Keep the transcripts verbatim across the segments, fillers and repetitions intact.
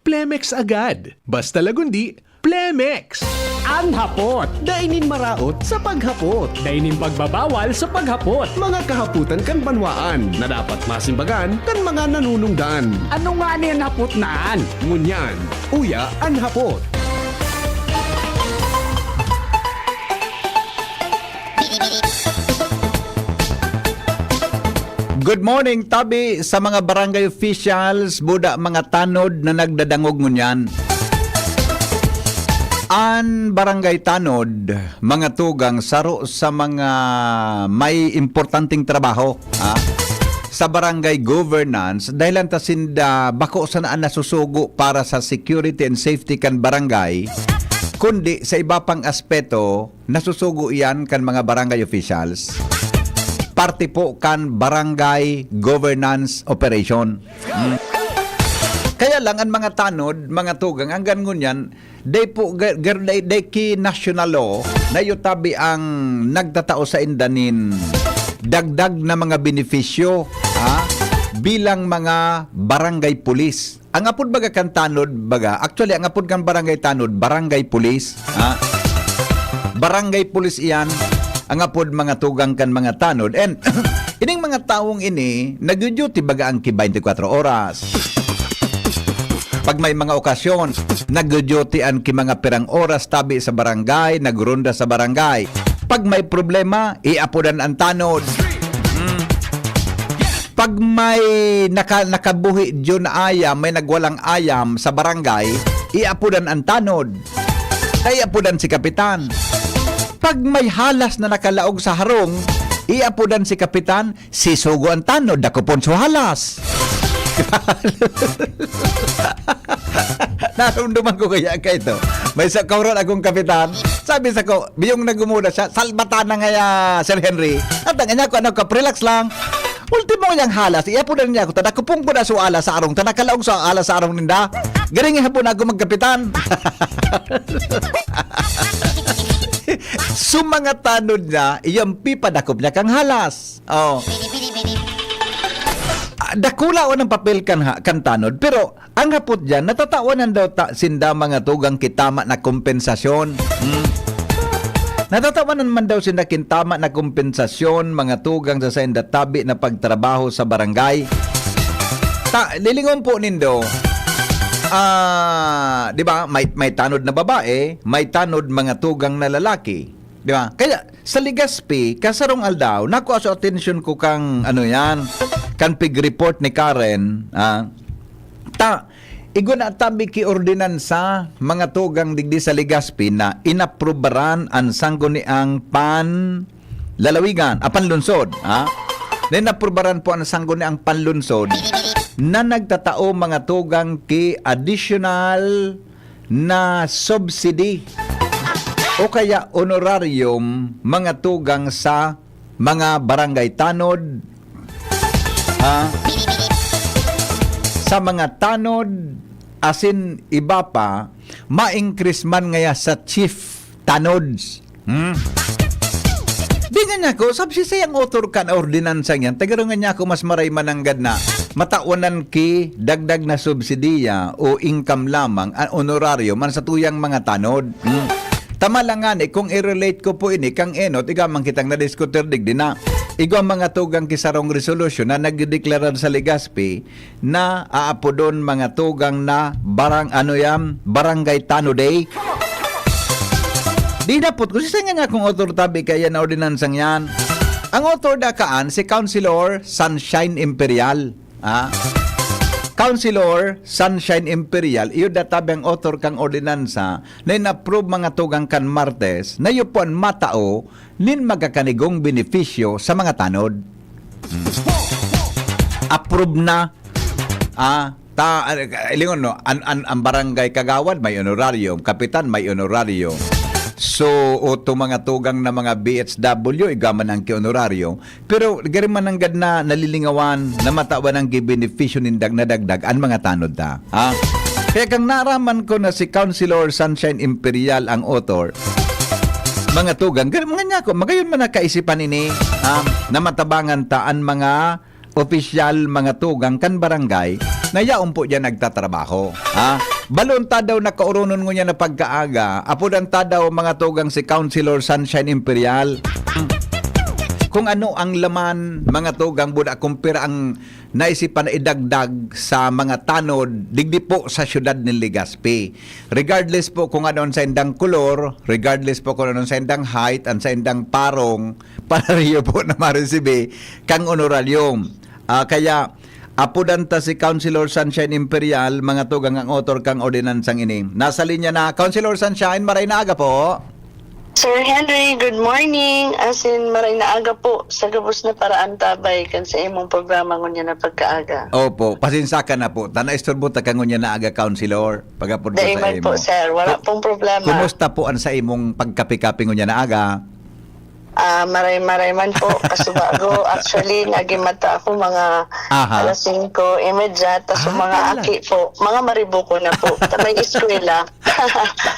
Plemex agad. Basta Lagundi, Plemex! An hapot. Dai nin maraot sa paghapot. Dai nin pagbabawal sa paghapot. Mga kahapotan kan banwaan na dapat masimbagan kan mga nanunungdan. Ano nga ni an hapot na an? Ngunyan, uya an hapot. Good morning, tabi sa mga barangay officials, buda mga tanod na nagdadangog ngunyan. An barangay tanod, mga tugang, saro sa mga may importanteng trabaho, ha? Sa barangay governance, dahil lang ta sinda bako sana an nasusugo para sa security and safety kan barangay, kundi sa iba pang aspeto, nasusugo iyan kan mga barangay officials. Parte po kan barangay governance operation. Mm. Kaya lang, an mga tanod, mga tugang, hanggang ngunyan, dai po, gar, gar, dai, dai ki national law, na iyo tabi ang nagtatao sa inda nin dagdag na mga benepisyo, ha? Bilang mga barangay police. Ang apod baga kan tanod, baga, actually, ang apod kan barangay tanod, barangay police, ha? Barangay police iyan, ang apod mga tugang kan mga tanod. And, ining mga tawong ini, nag-duty baga ang ki twenty-four oras. Pag may mga okasyon, nag-duty an ki mga pirang oras tabi sa barangay, nagronda sa barangay. Pag may problema, iapodan an tanod. Hmm. Pag may naka-, nakabuhi diyon na ayam, may nagwalang ayam sa barangay, iapodan an tanod. Ay, iapodan si kapitan. Pag may halas na nakalaog sa harong, iapodan si kapitan, sisugo an tanod, dakopon so halas. Narumduman ko kaya ka ito. May sa kauran akong kapitan, sabi sa ko, biyong nagumuda siya, "Salbata na ngaya, Sir Henry." At ang anya ko, ano ka, relax lang. Ultimo niyang halas, iapodan niya ako, ta dakopon ko na so alas sa arong, ta nakalaog sa alas sa arong ninda. Garing hapon ako magkapitan. So, mga tanod niya, iyang pipadakop niya kang halas. Oh. Ah, dakula o ng papel kan, ha, kan tanod, pero ang hapot diyan, natatawanan daw ta, sinda mga tugang ki tama na kompensasyon. Hmm. Natatawanan man daw sinda kin tama na kompensasyon, mga tugang sa sainda tabi na pagtrabaho sa barangay. Ta, lilingon po nindo, ah, di ba, may, may tanod na babae, may tanod mga tugang na lalaki. Di ba? Kaya, sa Legazpi, kasarong aldaw, nakuha sa atensyon ko kang, ano yan, kan pig-report ni Karen, ah, ta, igwa na tabi ki ordinansa, mga tugang digdi sa Legazpi na inaprubaran an sangguniang panlalawigan, ah, panlungsod, ha? Na inaprubaran po an sangguniang panlungsod na nagtatao, mga tugang, ki additional na subsidy o kaya honorarium, mga tugang sa mga barangay tanod, ha? Sa mga tanod, asin iba pa, ma-increase man ngaya sa chief tanods. Hmm? Di nga niya ko, sabsisay ang author kan ordinansa niyan, tagaro nga niya ako mas maray mananggad na matawanan ki dagdag na subsidiya o income lamang ang honorarium man sa tuyang mga tanod. Hmm? Tama lang nga ni, kung i-relate ko po ini, kang enot, igamang kitang na-diskutir digdi na. Igwa mga tugang ki sarong resolusyon na nagdedeklarar sa Legazpi na aapodon mga tugang na barang-, ano yan, Barangay Tanod Day. Di dapot ko, sisay nga niya kung author tabi kaya na ordinansang yan. Ang author da kaan, si Councilor Sunshine Imperial. Ah? Councilor Sunshine Imperial, iyo da tabi ang author kang ordinansa na in-approve mga tugang kan Martes, na iyo po ang matao nin magakanigong benepisyo sa mga tanod. Hmm. Approve na. Ah, ta, ah, ilingon, no? An, an, ang barangay kagawad may honorarium, kapitan may honorarium. So, o to mga tugang na mga B H W, igaman ang ki-honorarium. Pero gari man nanggad na nalilingawan na matawan ang gibenepisyo nin dag-, nadagdag an mga tanod ta. Ha? Kaya kang naraman ko na si Councilor Sunshine Imperial ang author, mga tugang, gari man niya ako, magayon man nakaisipan ini, ha? Na matabangan ta an mga opisyal, mga tugang kan barangay, na yaon po diyan nagtatrabaho. Ha? Balon ta daw nakaoronon ngunyan na pagkaaga, apodan ta daw mga tugang si Councilor Sunshine Imperial. Kung ano ang laman, mga tugang, buda kumpira ang naisipan na idagdag sa mga tanod digdi po sa siyudad nin Legazpi. Regardless po kung ano ang saindang kolor, regardless po kung ano ang saindang height, ang saindang parong, parariyo po na maresibi kang honorarium. Ah, kaya, apodan ta si Councilor Sunshine Imperial, mga tugang, ang author kang ordinansang ini. Nasa linya na, Councilor Sunshine, maray na aga po. Sir Henry, good morning. As in, maray na aga po. Sa gabos na paraan, tabay kan sa imong programa ngunyan na pagkaaga. Opo, pasensya ka na po. Ta naisturbo ta ka ngunyan na aga, Councilor. Pag-apod ko sa Daiman po, imo. Sir. Wala Ku-, pong problema. Kumusta po ang sa imong pagkape-kape ngunyan na aga? Ah, maray-maray man po. Kasubago, actually, nagimata ako mga Aha. alas singko imedya, tas yung Ah, mga pala. aki po, mga maribuko na po. Ta may eskwela.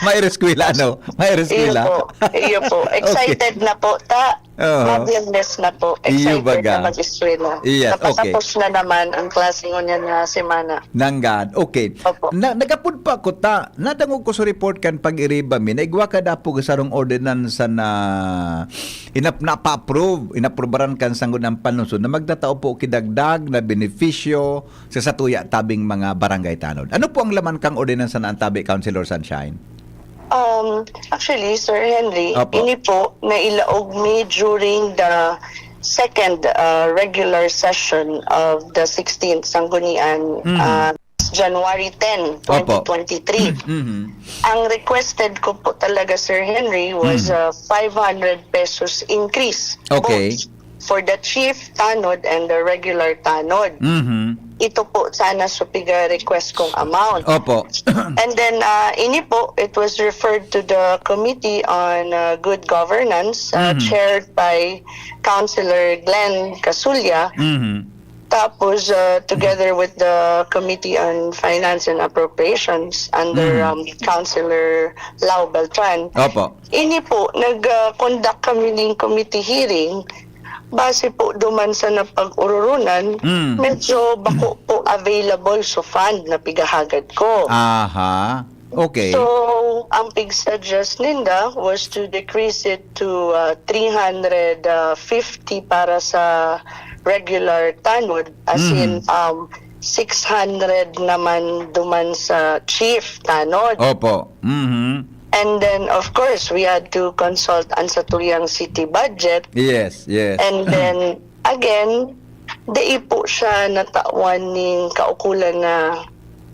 May eskwela, ano? May Iyo eskwela. po. Iyo po. Okay. Excited na po. Ta, Oo. mabiyernes na po. Iyo Excited baga. na mag-eskwela. Yes, okay. Nakatapos na naman ang klase ngunyan na semana. Nanggad. Okay. Opo. Na, nagapod pa ako ta, nadangog ko sa report kan pag-iriba mi, na igwa ka dapo sa sarong ordinansa na inap-, napa-approve, inaprubaran kan Sangguniang Panlungsod na magtatao po kidagdag na benepisyo sa satuya tabing mga barangay tanod. Ano po ang laman kang ordinansa na ang tabi, Councilor Sunshine? Um, actually, Sir Henry, Opo. ini po nailaog mi during the second, uh, regular session of the sixteenth Sanggunian, Mhm. uh, January ten, Opo. twenty twenty-three. Mhm. Ang requested ko po talaga, Sir Henry, was, Mhm. uh, five hundred pesos increase. Okay. Both for the chief tanod and the regular tanod. Mhm. Ito po sana sa piga-request kong amount. Opo. And then, uh, ini po, it was referred to the Committee on, uh, Good Governance, uh, Mhm. chaired by Councilor Glenn Casulla. Mhm. Tapos, uh, together with the Committee on Finance and Appropriations under, Mhm. um, Councilor Lau Beltran. Opo. Ini po, nag, uh, conduct kami ning committee hearing. Base po duman sa napag-ororonan, Mm. medyo bako po available sa fund na pigahagad ko. Aha. Okay. So, ang pig-suggest ninda was to decrease it to, uh, three hundred fifty para sa regular tanod, as Mm. in, um, six hundred naman duman sa chief tanod. Opo. Mhm. And then, of course, we had to consult ang satuyang city budget. Yes, yes. And then, again, dai po siya natawan ning kaukulan na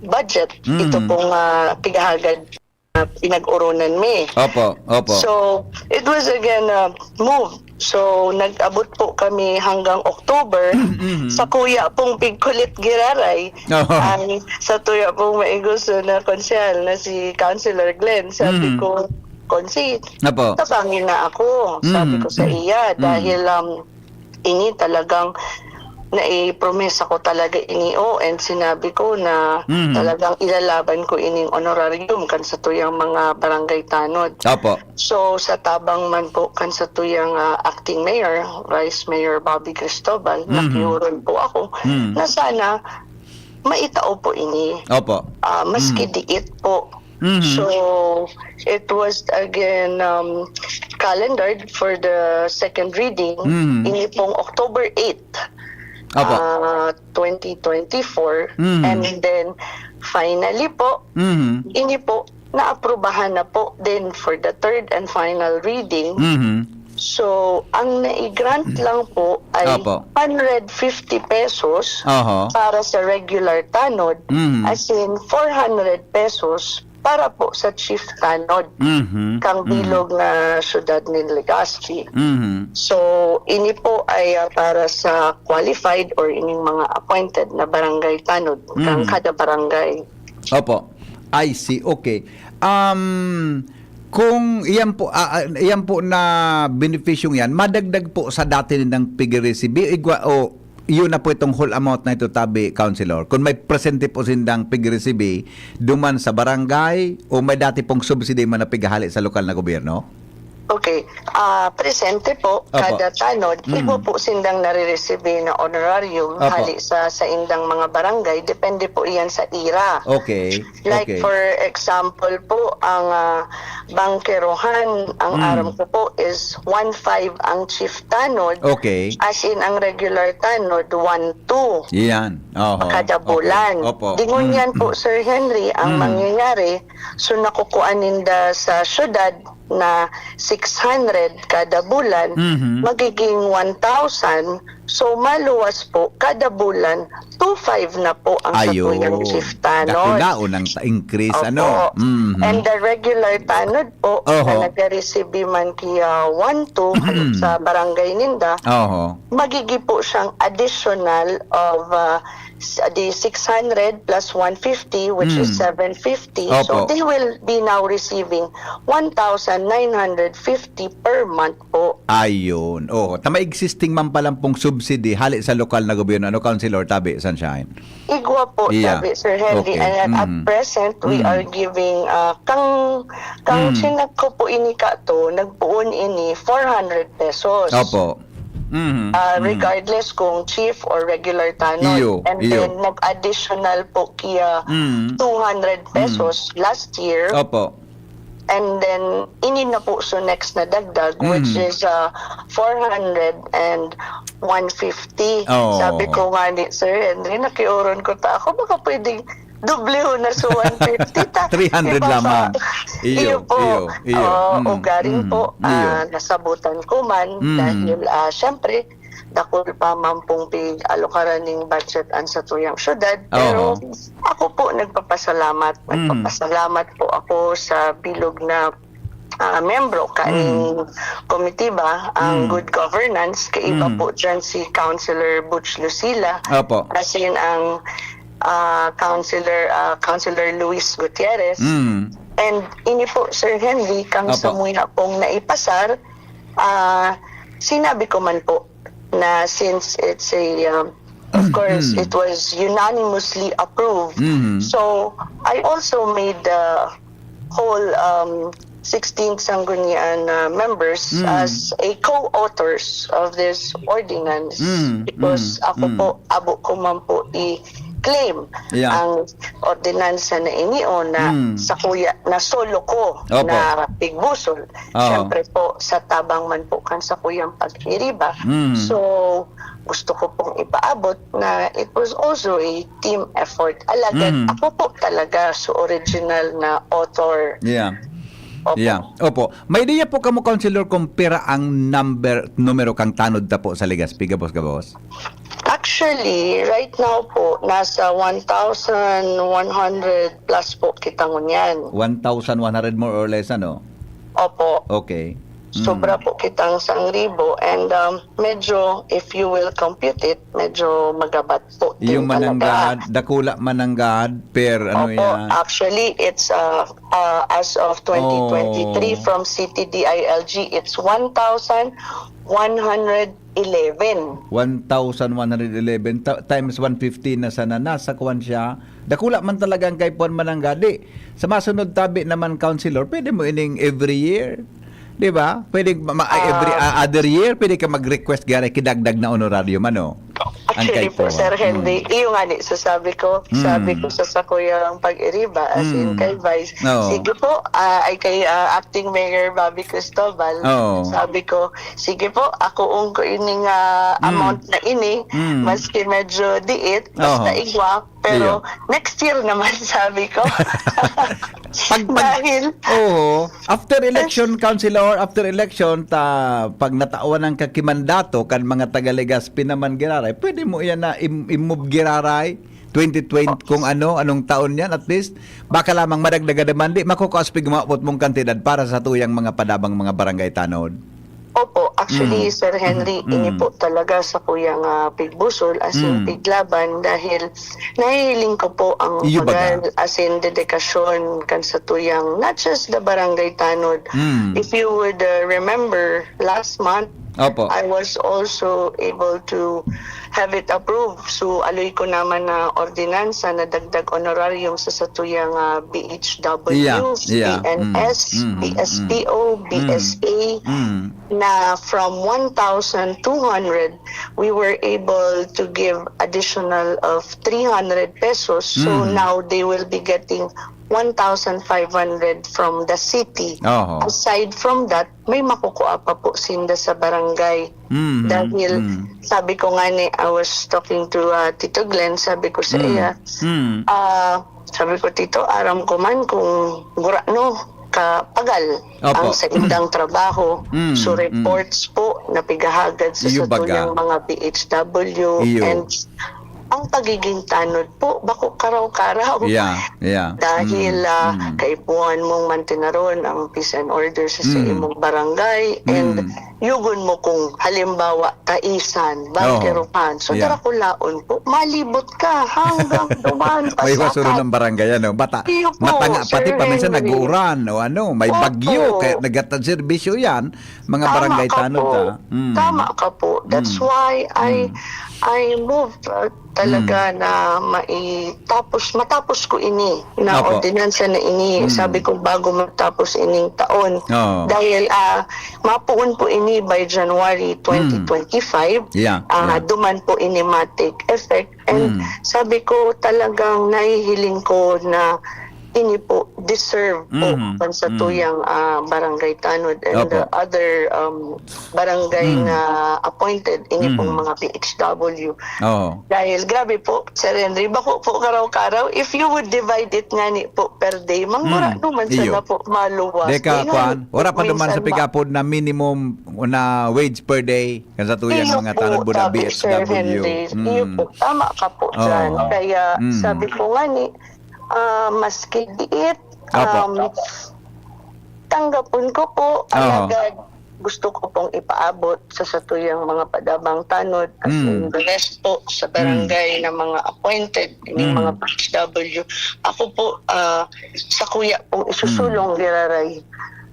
budget. Mm. Ito pong, ah, pigahagad na pinag-oronan mi. Opo, opo. So, it was again a move. So, nag-abot po kami hanggang October. Mhm. Sa kuya pong pigkulit giraray, Oho. ang sa tuya pong maiguso na konsehal na si Councilor Glenn, sabi Mhm. ko, "Consi, Opo. tabangin na ako," sabi Mhm. ko sa iya, Mhm. dahil, um, ini talagang naipromesa ko talaga ini, oh, and sinabi ko na Mhm. talagang ilalaban ko ining honorarium kan sa tuyang mga barangay tanod. Opo. So, sa tabang man po kan sa tuyang, ah, acting mayor, Vice Mayor Bobby Cristobal, Mhm. nakiurol po ako Mhm. na sana maitao po ini. Opo. Ah, maski Mhm. diit po. Mhm. So, it was again, um, calendared for the second reading. Mhm. Ini pong October eight, Opo. ah, twenty twenty-four. Mhm. And then, finally po, Mhm. ini po, naaprubahan na po din for the third and final reading. Mhm. So, ang nai-grant lang po ay Opo. hundred fifty pesos Oho. para sa regular tanod, Mhm. as in four hundred pesos para po sa chief tanod Mhm. kang Mhm. bilog na syudad nin Legazpi. Mhm. So, ini po ay, ah, para sa qualified or ining mga appointed na barangay tanod kang Mhm. kada barangay. Opo. I see. Okay. Um, kung iyan po, ah, ah, iyan po na benepisyong yan, madagdag po sa dati nindang pigiresibi, igwa, o yun na po itong whole amount na ito, tabi, Councilor? Kung may presente po sindang pigiresibi, duman sa barangay, o may dati pong subsidy man na pighahali sa lokal na gobyerno? Okay. Ah, presente po, kada tanod, igwa po sindang nariresibi na honorarium hali sa saindang mga barangay. Depende po iyan sa ira. Okay. Like, Okay. for example po, ang ah, bangkerohan, ang Mm. aram ko po is one five ang chief tanod. Okay. As in, ang regular tanod, one two Yan. Oho. kada Okay. bulan. Opo. Di ngunyan Mm. po, Sir Henry, ang Mm. mangyayari, so nakukuha ninda sa syudad na six hundred kada bulan, Mhm. magiging one thousand. So, maluwas po, kada bulan, two five na po ang Ayun. satuyang chief tanod. Dakulaon ang ta- increase, Opo. ano? Mhm. And the regular tanod po, Oho. na nagre-receive man kiya one two sa barangay ninda, Oho. magigi po siyang additional of uh, s- the six hundred plus one fifty, which is Mm. seven fifty. So, Opo. they will be now receiving one thousand nine hundred fifty per month po. Ayun. Oh, tama existing man palang pong subsidy hali sa lokal na gobyerno. Ano, Councilor, tabi, Sunshine? Igwa po, Iya. Tabi, Sir Henry. Okay. And at Mm. present, we Mm. are giving, uh, kang, kang Mm. chinek ko po ini kato, nagpoon ini four hundred pesos. Opo. Mhm. Ah, Mhm. regardless kung chief or regular tanod. Iyo, And iyo. then, nag-additional po kiya Mm. two hundred pesos last year. Opo. And then, ini na po so next na dagdag, Mm. which is uh, four hundred and one fifty. Oo. Sabi ko nga ni Sir Henry, nakiuron ko ta ako, baka pwedeng doblehon na so one fifty ta. Three hundred Iba pa. lamang. Iyo, Iyo po. iyo, iyo. Oo, Mm, ugaring mm, po, iyo. ah, nasabutan ko man Mm. dahil, ah, syempre, dakul pa man pong pig-alokaran ning budget an satuyang syudad. Pero Oo. ako po nagpapasalamat. Mm. Nagpapasalamat po ako sa bilog na ah, membro kaning Mm. komitiba, ang Mm. good governance, kaiba Mm. po dyan si Councilor Butch Lucila, Opo. as in ang ah, Councilor, ah, Councilor Luis Gutierrez. Mm. And ini po, Sir Henry, kang Opo. samuya pong naipasar, ah, sinabi ko man po na since it's a, um, of course, Mm. it was unanimously approved. Mm. So, I also made the whole um, sixteenth Sanggunian uh, members Mm. as a co-authors of this ordinance Mm, because mm, ako mm. po, abo ko man po i-claim Yeah. ang ordinansa na ini o na Mm. sakuya na solo ko Opo. na pigbusol. Oo. Siyempre po, sa tabang man po kan sakuyang pag-iriba. Mm. So, gusto ko pong ipaabot na it was also a team effort. Alagad Mm. ako po talaga so original na author. Yeah. Opo. Yeah. Opo. May ideya po kamo, Councilor, kung pira ang number, numero kang tanod ta po sa Legazpi, gabos-gabos? Actually, right now po, nasa one thousand one hundred plus po kita ngunyan. One thousand one hundred more or less, ano? Opo. Okay. Mm. Sobra po kitang sangribo and um, medyo, if you will compute it, medyo magabat po din Yung talaga. mananggad, dakula mananggad, per ano Opo, yan? Actually, it's uh, uh, as of twenty twenty-three Oh. From City D I L G, it's one thousand one hundred eleven. One thousand one hundred eleven ta- times one fifty na sana, nasa kuwan siya. Dakula man talaga ang kaipuhan mananggad. Di, sa masunod tabi naman, Councilor, pwede mo ining every year. Di ba? Pwede ma- ma- every Ah. uh, other year, pwede ka mag-request gari kidagdag na honorarium, ano? Ang Actually po, kaipuhan. Sir Henry, Mm. iyo nga ni, so sabi ko, Mm. sabi ko sa sakuyang pag-iriba, as in Mm. kay Vice, Oo. sige po, ah, ay kay ah, Acting Mayor Bobby Cristobal, Oo. sabi ko, sige po, ako ko ining ah, Mm. amount na ini, Mm. maski medyo diit, basta Oo. igwa, pero Iyo. next year naman, sabi ko. Pag, pag, Dahil, Oo. After election, Councilor, after election, ta, pag natawan ang kakimandato kan mga taga Legazpi naman giraray, pwede mo yan na im- i-move giraray, twenty twenty, kung ano, anong taon yan, at least, baka lamang madagdagan naman, di, makukuha sa pigmaupot mong kantidad para sa tuyang mga padabang mga barangay tanod. Opo, actually, Mm. Sir Henry, Mm. ini po talaga sa kuyang ah, pigbusol, as in Mm. piglaban, dahil nahihiling ko po ang Iyo baga. pagal, as in dedikasyon kan sa tuyang, not just the barangay tanod. Mm. If you would uh, remember, last month, Opo. I was also able to have it approved. So, aloy ko naman na ordinansa na dagdag honorarium sa satuyang ah, B H W, Yeah, yeah. B N S, Mm, mm, B S P O, mm. B S A, Mm. na from one thousand two hundred, we were able to give additional of three hundred pesos. So, Mm. now they will be getting one thousand five hundred from the city. Oho. Aside from that, may makukuha pa po sinda sa barangay. Mm, Dahil mm. sabi ko nga ni, I was talking to uh, Tito Glenn, sabi ko sa Mm, iya, mm. ah, sabi ko, "Tito, aram ko man kung gurano kapagal Opo. ang sa indang trabaho." Mm, So, mm. reports po na pigahagad sa Iyo baga. satuyang mga B H W Iyo. and ang pagiging tanod po, bako karaw-karaw. Yeah, yeah. Dahil Mm, ah, mm. kaipuhan mong mantinaron ang peace and order sa, sa Mm. imong barangay and Mm. yugon mo kung halimbawa, Taisan, Valqueropan. So, Yeah. darakulaon po, malibot ka hanggang duman pa May sa wasuro akat. ng barangay, ano? Bata, Iyo po, matanga, Sir pati pa minsan Henry. nag-uuran, o ano, may Opo. bagyo, kaya nagtatag serbisyo yan, mga Tama barangay ka tanod po. ka. Mm. Tama ka po. That's Mm. why I Mm. I moved uh, talaga na maitapos, matapos ko ini, na Opo. ordinansa na ini. Mm. Sabi ko, bago matapos ining taon. Oo. Dahil ah, mapuon po ini by January twenty twenty-five. Yeah, Ah, yeah. Duman po ini ma-take effect. And Mm. sabi ko, talagang nahihiling ko na ini po deserve po Mhm. kan sa Mm. tuyang ah, barangay tanod and Opo. the other um, barangay Mm. na appointed, ini pong Mhm. mga B H W. Oo. Dahil grabe po, Sir Henry, bako po karaw-karaw, if you would divide it nga ni po per day, mangura Mm. naman Iyo. sana po maluwas. Deka, Di nga kwan, ni po, wala pa duman sa minsan ma- pigapod na minimum na wage per day kan sa tuyang Iyo mga po, tanod po na sabi, Sir B H W. Henry. Mm. Iyo po, tama ka po Oo. dyan. Kaya Mm. sabi ko nga ni, ah, maski diit, Opo. um, tanggapon ko po, Oo. alagad gusto ko pong ipaabot sa satuyang mga padabang tanod, as Mm. in the rest po sa barangay na mga appointed, ining Mm. mga B H W. Ako po, ah, sa kuya pong isusulong giraray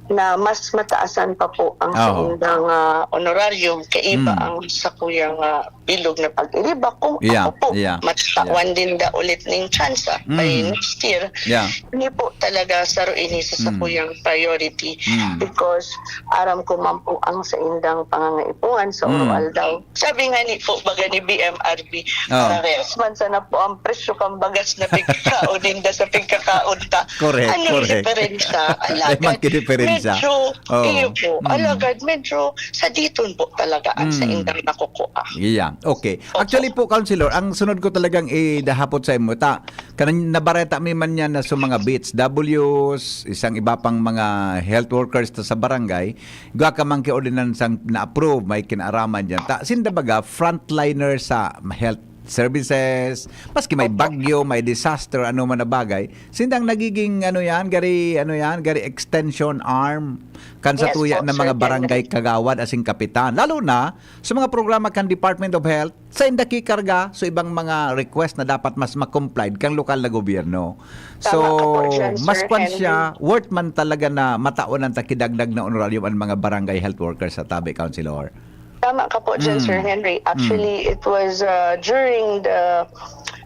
na mas mataasan pa po ang Oo. saindang ah, honorarium, kaiba Mm. ang sa kuyang ah, bilog na pag-iriba. Kung Yeah, ako po, yeah, matawan din da ulit ning tsansa by Mm. next year, Yeah. hindi po talaga saro ini sa Mm. sakuyang priority Mm. because aram ko man po ang saindang pangangaipuhan sa Mm. oro-aldaw. Sabi nga ni po, baga ni B M R B, Oh. parehas man sana po ang presyo kang bagas na pigkakaon ninda sa pigkakaon ta. Correct, Anong correct. diferensya? May Alagad, magkidiferensya. medyo, Oo. iyo po, Mm. alagad, medyo sa diton po talaga ang Mm. saindang nakukuha. Yeah, okay. Opo. Actually po, Councilor, ang sunod ko talagang idahapot sa imo, ta, kanang nabareta mi man yan na sa mga B H Ws, isang iba pang mga health workers ta sa barangay, gwa ka man ki ordinansang na-approve, may kinaaraman dyan. Ta, sinda baga, frontliner sa health services, maski may Opo. bagyo, may disaster, ano man na bagay, sindang nagiging, ano yan, gari, ano yan, gari extension arm, kan sa Yes tuya po, ng Sir mga barangay Henry. kagawad asing kapitan. Lalo na, sa mga programa kan Department of Health, sa inda kikarga, so ibang mga request na dapat mas ma-complied kang lokal na gobyerno. So, Tama ka po dyan, mas Sir kwan Henry. siya, worth man talaga na mataon ang takidagdag na honorarium ang mga barangay health workers sa tabi, Councilor. Tama ka po dyan, Mm. Sir Henry. Mm. Actually, it was uh, during the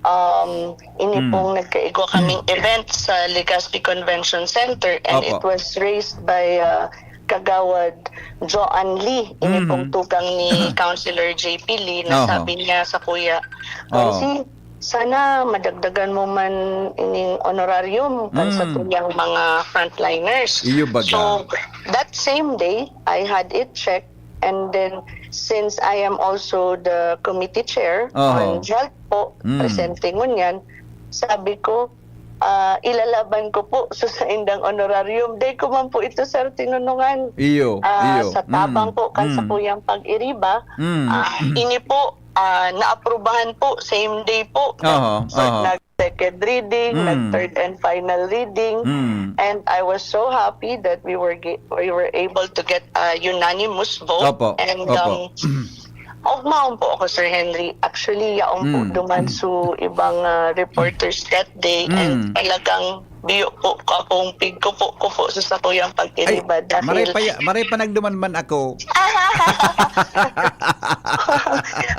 um, ini Mm. pong nagkaigwa kaming event sa Legazpi Convention Center, and Opo. it was raised by uh, Kagawad Joanne Lee, ini Mm. pong tugang ni Councilor J P Lee, na Oho. sabi niya sa kuya, Oo. "Kasi sana madagdagan mo man ining honorarium kan sa Mm. tuyang mga frontliners." Iyo baga. So, that same day, I had it checked. And then, since I am also the committee chair Oho. on health po, Mm. presente ngunyan, sabi ko, ah, ilalaban ko po sa saindang honorarium. Dai ko man po ito, sir, tinunungan. Iyo, Ah, iyo. sa tabang Mm, po kan sa mm. Mm. Kuyang pag-iriba, Mm. ah, ini po, ah, naaprubahan po, same day po. Oho, So, oho. nag-second reading, Mm. nag-third and final reading. Mm. And I was so happy that we were ge- we were able to get a unanimous vote. Opo, And opo. um, Ogmaon po ako, Sir Henry. Actually, yaon po Mm. duman so ibang ah, reporters that day and Mm. talagang biyo po akong pigkupo-kupo sa sakuyang Ay, pag-iriba dahil maray pa, ya- maray pa nagduman man ako.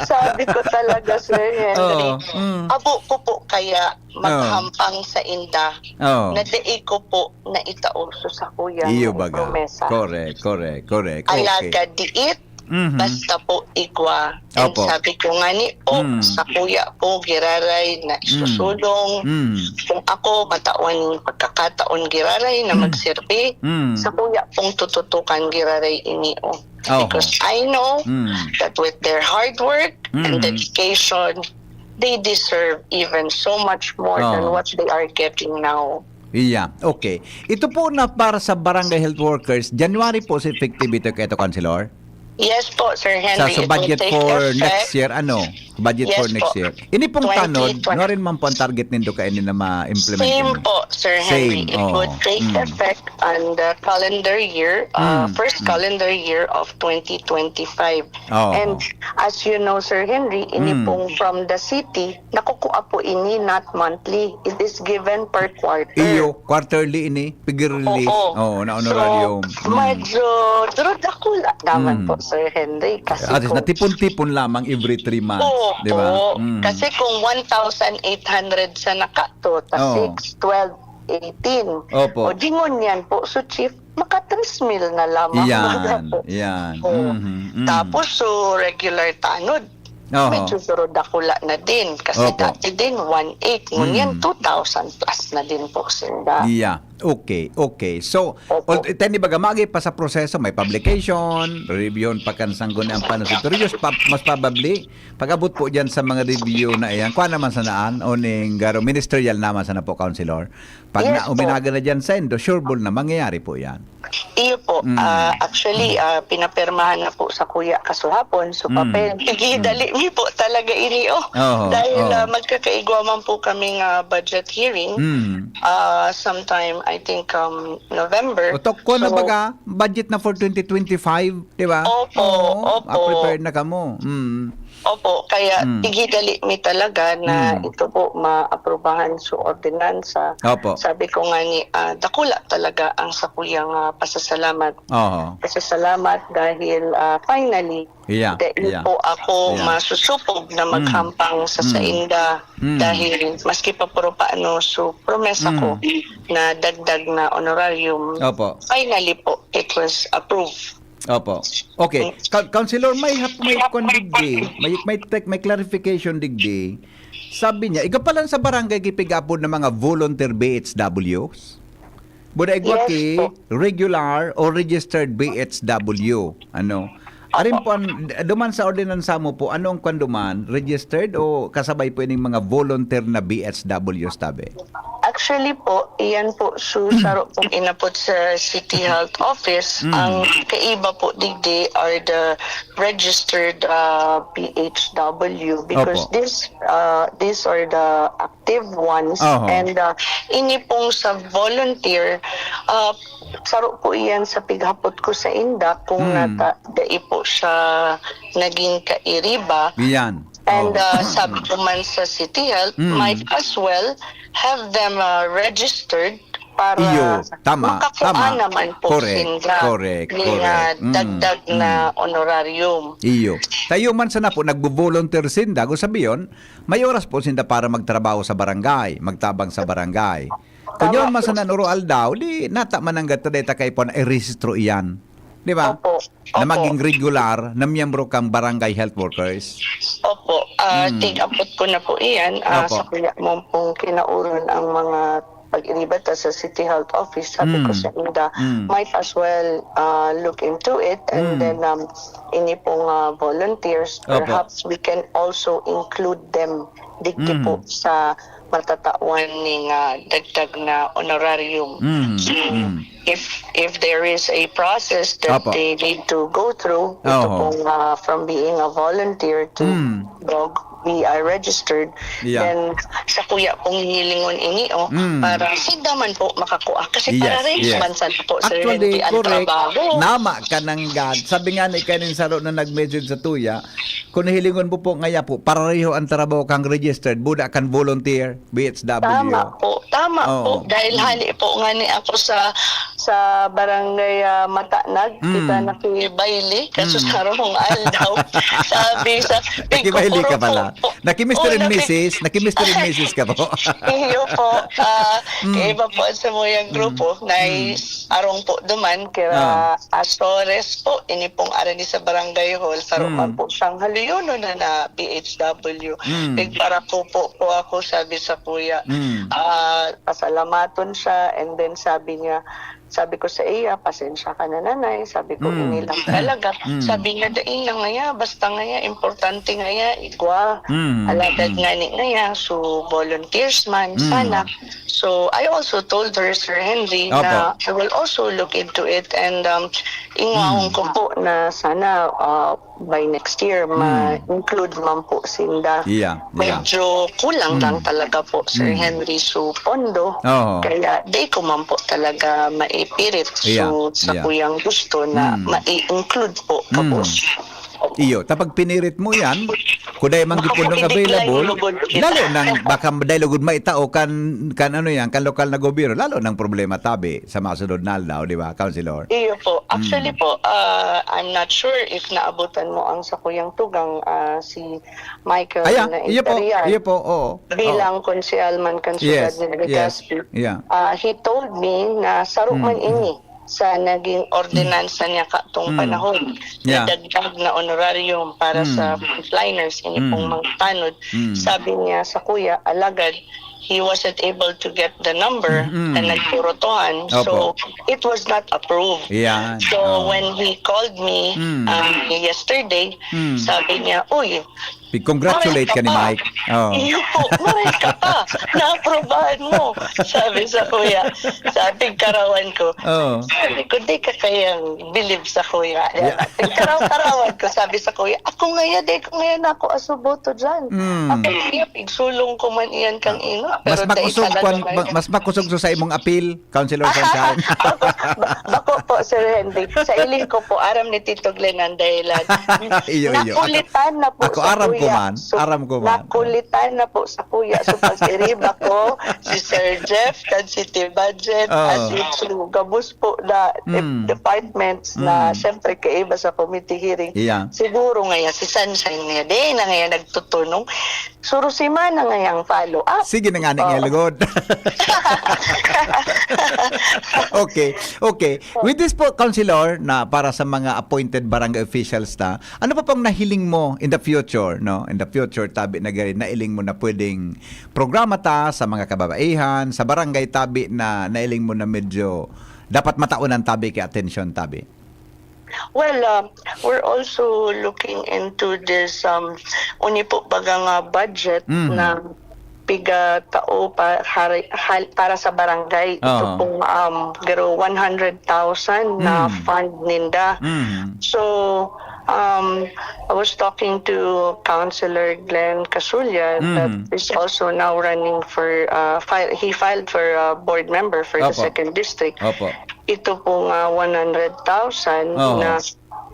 Sabi ko talaga, Sir Henry, Oo, mm. abo ko po kaya maghampang sa inda Oo. na dai ko po na itao sa sakuyang Iyo baga. promesa. Correct, correct, correct. Okay. Alagad diit, Mhm. basta po igwa. And Opo. sabi ko nga ni po, Mm. sakuya po, giraray na isusulong. Mm. Kung ako, matawan pagkakataon giraray na Mm. magserbi, Mm. sakuya pong tututukan giraray ini. Oh. Oho. Because I know Mm. that with their hard work and Mm. dedication, they deserve even so much more than Oh. what they are getting now. Yeah, okay. Ito po na para sa barangay health workers, January po si effective ito kay ito, Councilor? Yes po, Sir Sa, Henry. sa It will budget take for effect. next year, ano? Budget Yes for next po. year. Ini pong Twenty tanod, twenty. Nuarin man po ang target nindo kaini na ma-implement Same ini? Po, Sir Henry. Same, It oo. would take Mm. effect on the calendar year, uh, Mm, first mm. calendar year of twenty twenty-five. Oo. And as you know, Sir Henry, ini Mm. pong from the city, nakukua po ini not monthly. It is given per quarter. Iyo, quarterly ini, pig-release. Oo. Oo, na honorarium. So, Mm. medyo, pero dakula naman Mm. po, Sir Henry. Kasi At least, kung natipon-tipon lamang every three months, Oo, di ba? oo. Mm. Kasi kung one thousand eight hundred sa nakato, ta Oo. six, twelve, eighteen. Opo. O di ngunyan po, so chief, maka three mil na lamang. Yan, yan. Oo. Mhm, mm. Tapos, so regular tanod, Oho. medyo suro dakula na din. Kasi Opo. Dati din, one eight. Ngunyan, Mm. two thousand plus na din po sinda. Yeah. Okay, okay. So, Opo. ol- tani baga, maagi pa sa proseso, may publication, review pa kan sanggon ang panusi. Pero just pa, mas probably, pag-abot po dyan sa mga review na iyan, kuha naman sa naan, o ning garo, ministerial naman sana po, Councilor. Pag Yes na, po. uminaga na dyan sa indo, sure ball na mangyayari po yan. Iyo po. Mm. Ah, actually, ah, pinapermahan na po sa kuya kasuhapon. So, Mm. papel, pigidali mi po talaga ini, oh. Oho, Dahil oho. ah, magkakaigo man po kaming ah, budget hearing. Mm. Ah, sometime, I think, um, November. O, tokwa na So, baga, budget na for twenty twenty-five, di ba? Opo, Oo, opo. ah, prepared na kamo. Mm. Opo, kaya Mm. pigidali mi talaga na Mm. ito po maaprubahan sa ordinansa. Opo. Sabi ko nga ni, ah, dakula talaga ang sakuyang ah, pasasalamat. Oo. Pasasalamat dahil ah, finally, Yeah, dahil yeah. po ako Yeah. masusupog na Mm. maghampang sa Mm. sainda. Mm. Dahil maski pa puro paano, so promesa Mm. ko na dagdag na honorarium. Opo. Finally po, it was approved. Opo. Okay. Ka- Councilor, may hap may kwan digdi, may may tech, may clarification digdi. Sabi niya, iga pa lang sa barangay gipigapod ng mga volunteer B H Ws. Buda igwa Yes ki po. Regular o registered B H W. Ano? Arin po, ang, duman sa ordinansa mo po, ano ang kwan duman? Registered o kasabay po ining mga volunteer na B H Ws tabi? Actually po, iyan po, so, saro pong inapod sa City Health Office. Mm. Ang kaiba po digdi are the registered uh, P H W because Opo. this uh, these are the active ones Oho. and uh, ini pong sa volunteer uh, saro po iyan sa pighapot ko sa inda kung Mm. nata dai po siya naging kairiba. Yan. And Oh. uh, sabi ko man sa City Health, Mm. might as well have them uh, registered para Iyo, tama, makakuha tama. naman po Correct, sinda correct, ng uh, correct. Mm, dagdag na mm. Honorarium. Iyo. Tayo man sana po, nagbo-volunteer sinda. Kung sabi yun, may oras po sinda para magtrabaho sa barangay, magtabang sa barangay. Kung Tama yun man po. Sana nuro aldaw, di nata man ang gata data kay po na irehistro iyan. Di ba? Opo. Na Opo. Maging regular na miyembro kang barangay health workers. Opo. Ah, Mm. Tig-apot ko na po iyan ah, Opo. Sa kuya mo pong kinauron ang mga pag-iriba ta sa City Health Office, sabi ko Mm. sa inda, Mm. might as well uh, look into it and Mm. then um, ini pong uh, volunteers, Opo. Perhaps we can also include them digdi Mm. po sa matatawan ning uh, dagdag na honorarium. Mm. So, Mm. if if there is a process that Opo. They need to go through, ito Oho. Pong uh, from being a volunteer to Mm. dog, we are registered, Yeah. then sakuya pong hihilingon ini, oh, Mm. para sinda man po makakua. Kasi Yes, para raise yes. man sana po, Sir Actually, Henry, ang correct. trabaho. Nama ka ng God. Sabi nga ni kanin saro na nag-message sa tuya, kung hilingon mo po ngaya po, pareho ang trabaho kang registered, buda kan volunteer, B H W. Tama po, tama Oo. po. Dahil Mm. hali po nga ni ako sa sa barangay ah, Matanag, Mm. kita na ki Bailey, kaso Mm. sa harong aldaw, sabi sa Nakibaili ka "Pigkukuro pala. po." Naki-Mister Oh, and naki- Missus Naki-Mister and Missus ka po. Iyo po, ah, Mm. kaiba po sa muyang Mm. grupo, na Mm. arong po duman, kira Ah. Azores po, ini pong arani sa barangay hall, saro Mm. man po siyang haluyonon na, na B H W. Mm. Nagparapo po, po ako, sabi sa kuya, Mm. ah, pasalamaton siya, and then sabi niya, sabi ko sa iya, "Pasensya ka na, nanay," sabi ko, Mm. "Ini lang talaga." Mm. Sabi niya, "Dai na ngaya, basta ngaya, importante ngaya, igwa." Mm. Alagad Mm. nga ni ngaya, so volunteers man, Mm. sana. So, I also told her, Sir Henry, Opo. na I will also look into it and um, ingwaon Mm. ko po na sana uh, by next year, Mm. ma-include man po sinda. Yeah, yeah. Medyo kulang lang Mm. talaga po, Sir Mm. Henry, so pondo. Oo. Kaya di ko man po talaga maipirit. So, Yeah, sa yeah. kuyang gusto na Mm. ma-include po, Mm. tapos Iyo, tapag pinirit mo yan, kuday man gipon ng Makakapidiklang available, lugod kita. lalo nang baka dai lugod maitao kan, kan ano yan, kan lokal na gobyerno, lalo nang problema tabi sa mga sunod na aldaw, di ba, Councilor? Iyo po. Actually Mm. po, ah, I'm not sure if naabutan mo ang sakuyang tugang, ah, si Michael Aya, na iyo po, Imperial. Iyo po, oo. Bilang konsehal man kan siyudad Yes, ni yes. Legazpi. Yeah. Ah, he told me na saro Mm, man mm. ini sa naging ordinansa niya katong Mm. panahon. Yeah. Nadagdag na honorarium para Mm. sa frontliners, ini pong Mm. mga tanod. Mm. Sabi niya sa kuya, alagad, he wasn't able to get the number Mm. na nagturutuhan. Opo. So, it was not approved. Yan. So, Oh. when he called me Mm. um, yesterday, Mm. sabi niya, "Uy, Pig-congratulate ka ni Mike. Oh. Iyo po, maray ka pa. Naaprobahan mo." Sabi sa kuya. Sabi karawan ko. Oh. Sabi ko, "Di ka kayang bilib sa kuya." Yeah. Karaw-karawan ko, sabi sa kuya, "Ako ngaya, di ko ngaya na ako asuboto dyan. Mm. Ako ngaya, pigsulong ko man iyan kang ina." Mas Pero dai makusog talaga kwan, man. ma- mas makusog sa imong apil, Councilor Sunshine. Ako, ba- bako po, Sir Henry. Sa iling ko po, aram ni Tito Glenn ang dahilan. Iyo, iyo. Nakulitan na po Ako, sa aram ko kuya. man. So, Aram ko man. Nakulitan na po sa kuya. So, pag-iriba ko, si Sir Jeff, kan City Budget, Oh. as usual, gabos po na Mm. departments na, Mm. siyempre, kaiba sa committee hearing. Yeah. Siguro ngaya, si Sunshine ngaya, di na ngaya nagtutunong. Suro semana ngayang follow-up. Sige na nga, Oh. nga lugod. Okay, okay. With this po, Councilor, na para sa mga appointed barangay officials ta, ano pa pong nahiling mo in the future, no? In the future, tabi na gari, nailing mo na pwedeng programa ta sa mga kababaihan, sa barangay tabi na nailing mo na medyo dapat mataonan tabi kay atensyon tabi? Well, um, we're also looking into this, um, uni po baga nga budget Mhm. na piga tao pa, hari-, hal-, para sa barangay. Ito Oo. pong, um, garo one hundred thousand na Mm. fund ninda. Mhm. So, um, I was talking to Councilor Glenn Casulla that Mhm. is also now running for, uh, file, he filed for a board member for the Opo. second district. Opo. Ito pong, ah, one hundred thousand Oo. na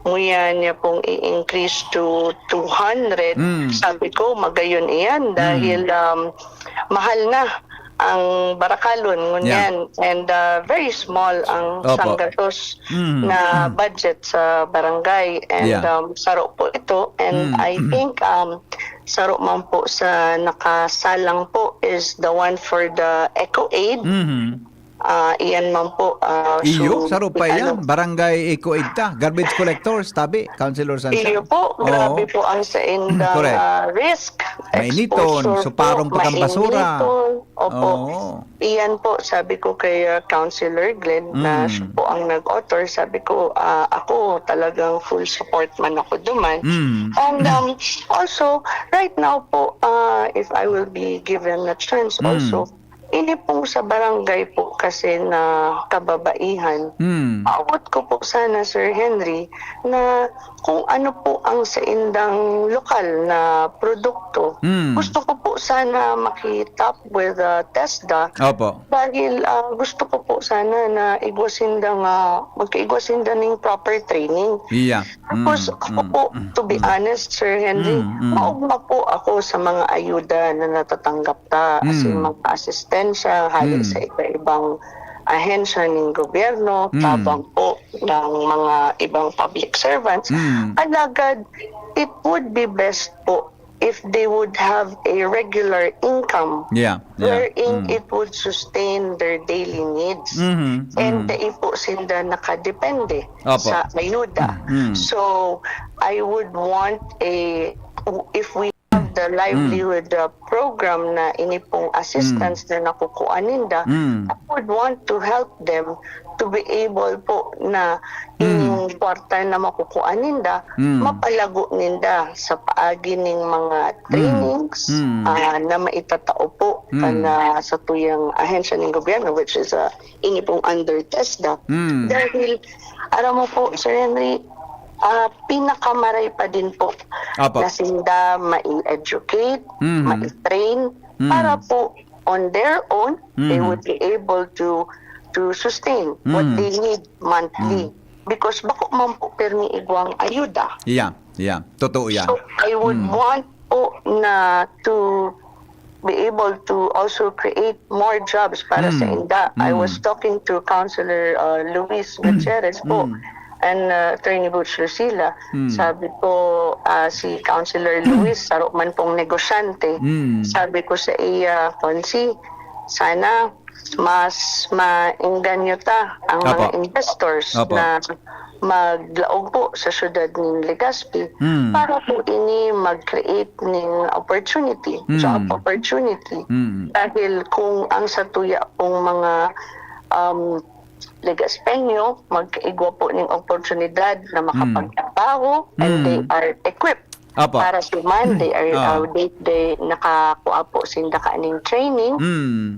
nguya niya pong i-increase to two hundred. Mm. Sabi ko, magayon iyan dahil, um, mahal na ang Barakalon ngunyan. And, ah, very small ang Opo. sanggatos Mm. na budget sa barangay. And, Yeah. um, saro po ito. And Mm. I think, um, saro man po sa nakasalang po is the one for the Eco Aid. Mhm. Ah, iyan man po, ah, Iyo, so, saro pa ano, yan. Barangay Eco Aid ta. Garbage collectors, tabi, Councilor Sunshine. Iyo po, Oo. grabe po ang saindang, Correct. ah, risk, Mainiton, exposure suparong po, pagkambasura. Mainiton. Opo. Oo. Iyan po, sabi ko kay, ah, Councilor Glenn, na Mm. siya po ang nag-author, sabi ko, ah, ako talagang full support man ako duman. Mm. And, um, also, right now po, ah, if I will be given a chance Mm. also, Ini pong sa barangay po kasi na kababaihan, Mm. maabot ko po sana, Sir Henry, na kung ano po ang saindang lokal na produkto. Mm. Gusto ko po sana makitap with uh, TESDA Opo. dahil ah, gusto ko po sana na igwa sinda nga, magkaigwa sinda ning proper training. Yeah. Tapos Mm, ako mm, po, mm, to be mm. honest, Sir Henry, Mm, mm. maugma po ako sa mga ayuda na natatanggap ta, as in Mm. mga asistensya hali Mm. sa iba-ibang ahensya ng gobyerno, Mm. tabang po ng mga ibang public servants. Mm. Alagad, it would be best po if they would have a regular income Yeah. Yeah. wherein Mm. it would sustain their daily needs. Mhm, And mhm. dai po sinda nakadepende Opo. sa ayuda. Mm. So, I would want a, if we have the livelihood uh, program na ini pong assistance na nakukuha ninda, Mm. I would want to help them to be able po na Mm. ining kwarta na makukuha ninda, Mm. mapalago ninda sa paagi ning mga trainings Mm. ah, na maitatao po Mm. kan ah, satuyang ahensya ng gobyerno, which is ah, ini pong under TESDA. Mm. Dahil, alam mo po, Sir Henry, ah, pinakamaray pa din po Apo. na sinda mai-educate, Mhm. mai-train, Mm. para po on their own, they Mhm. would be able to to sustain what Mm. they need monthly. Mm. Because bako man po pirmi igwang ayuda. Yeah. Yeah. Totoo yan. So, I would Mm. want po na to be able to also create more jobs para sa Mm. inda. I Mm. was talking to Councilor uh, Luis Gutierrez po Mm. and uh, Attorney Butch Lucila. Mm. Sabi ko, ah, si Councilor Luis, saro man pong negosyante. Mm. Sabi ko sa iya, Consi, sana mas maengganyo ta ang mga Apo. investors Apo. na maglaog po sa siyudad nin Legazpi Mm. para po ini mag-create ning opportunity, Mm. job opportunity. Mm. Dahil kung ang satuya pong mga um, Legazpeño, magkaigwa po ning oportunidad na makapagtrabaho and Mm. they are equipped Apo. para demand, they are Ah. uh, they, they nakakuha po sinda kaning training. Mm.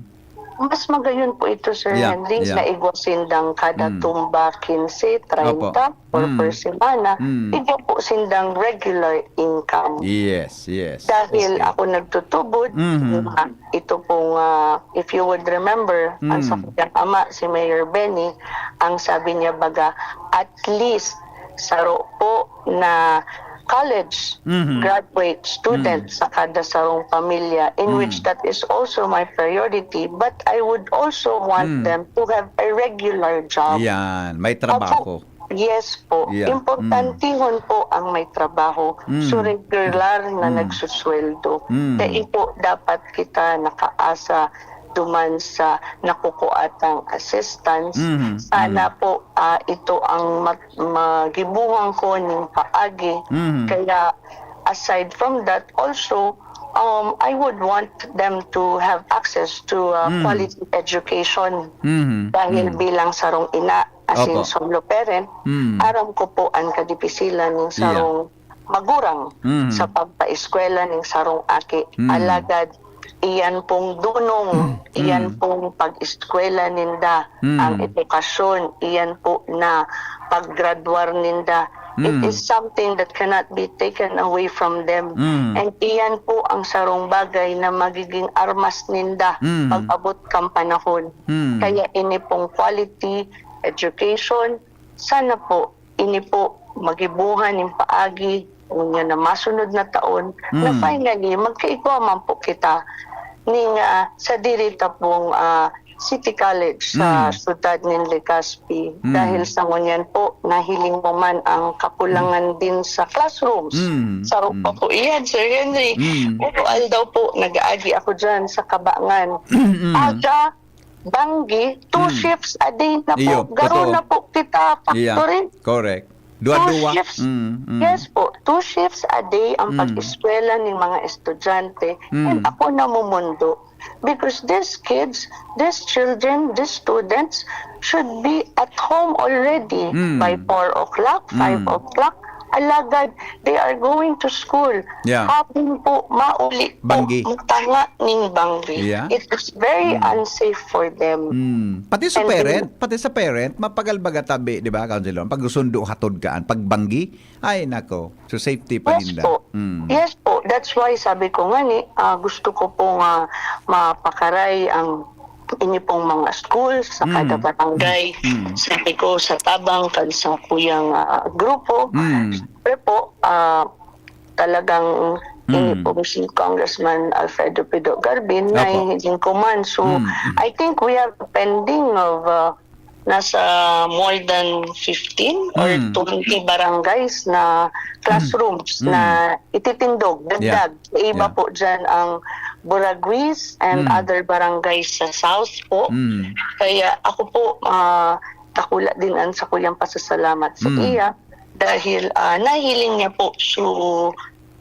Mas magayon po ito, Sir Yeah, Henry, yeah. na igwa sindang kada Mm. tumba, quince, treinta, Apo. or Mm. per semana, Mm. igwa po sindang regular income. Yes, yes. Dahil Okay. ako nagtutubod, Mhm. na ito pong, ah, if you would remember, ang Mm. sa kanyang ama, si Mayor Benny, ang sabi niya baga, at least, saro po na college Mhm. graduate student Mm. sa kada sarong pamilya, in Mm. which that is also my priority, but I would also want Mm. them to have a regular job. Yan, may trabaho. Yes po. Yeah. Importantihon po ang may trabaho. Mm. So, regular na Mm. nagsusweldo. Mm. Dai po dapat kita nakaasa duman sa nakukuatang assistance. Mhm. Sana Mhm. po ah, ito ang mat- magibuhan ko ning paagi. Mhm. Kaya, aside from that, also, um, I would want them to have access to uh, Mm. quality education. Mhm. Dahil Mhm. bilang sarong ina, as in Opo. solo parent, Mm. aram ko po ang kadipisilan ng Yeah. sarong magurang Mhm. Mhm. sa pagpaeskwela ning sarong aki. Mm. Alagad, iyan pong dunong, Mm. iyan pong pag-eskwela ninda, Mm. ang edukasyon, iyan po na paggraduar ninda. It Mm. is something that cannot be taken away from them. Mm. And iyan po ang sarong bagay na magiging armas ninda Mm. pag-abot kan panahon. Mm. Kaya ini pong quality education, sana po, ini po magibuhan nin paagi, ngunyan na masunod na taon, na Mm. finally, magkaigwa man po kita ning ah, sa diri ta pong ah, City College sa Mm. siyudad nin Legazpi. Mm. Dahil sa ngunyan po, nahiling mo man ang kakulangan din sa classrooms. Mm. Saro pa Mm. po iyan, Sir Henry. Mm. Uno aldaw po, nag-aagi ako dyan sa Kabangan. Mm. Aga, banggi, two Mm. shifts a day na po. Iyo, Garo totoo. na po kita, Yeah. factory. Correct. Two Duwa-duwa. shifts. Mm, mm. Yes po, two shifts a day ang Mm. pag-eskwela ng mga estudyante. Mm. And ako namumundo. Because these kids, these children, these students should be at home already Mm. by four o'clock, five Mm. o'clock. Alagad, they are going to school. Yeah. Hapon po, mauli po, Banggi. Matanga ning banggi. Yeah. It is very unsafe for them. Hmm. Pati sa And parent, pati sa parent, mapagal baga tabi, di ba, Councilor? Pag sundo hatod kaan, pag banggi, ay nako, so safety pa Yes ninda. po. Hmm. Yes po. That's why sabi ko nga ni, ah, gusto ko po nga mapakaray ang inyo pong mga schools sa kada Mm. barangay. Mm. Sabi ko sa tabang kan sa kuyang ah, grupo, Mm. siyempre po, ah, talagang ini Mm. pong si Congressman Alfredo Pido Garbin na Apo. hindi ko man. So, Mm. I think we have a pending of uh, nasa more than fifteen or Mm. twenty barangays na classrooms Mm. na ititindog, Yeah. dagdag. Iba Yeah. po dyan ang Buraguis and Mm. other barangays sa South po. Mm. Kaya ako po, ah, dakula din ang sakuyang pasasalamat sa Mm. iya dahil ah, nahiling niya po so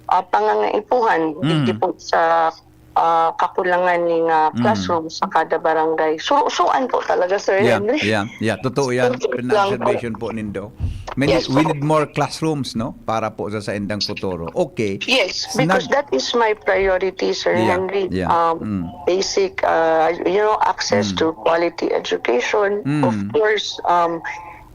ah, pangangaipuhan Mm. digdi po sa ah, kakulangan ning ah, Mm. classroom sa kada barangay. So, suan po talaga, Sir Yeah, Henry. yeah, yeah. Totoo yan. Totoo Pina- lang po. Observation po nindo. May Yes we po. need more classrooms, no? Para po sa saindang futuro. Okay. Yes, Snag- because that is my priority, Sir Yeah, Henry. yeah. Um, Mm. Basic, uh, you know, access Mm. to quality education. Mm. Of course, um,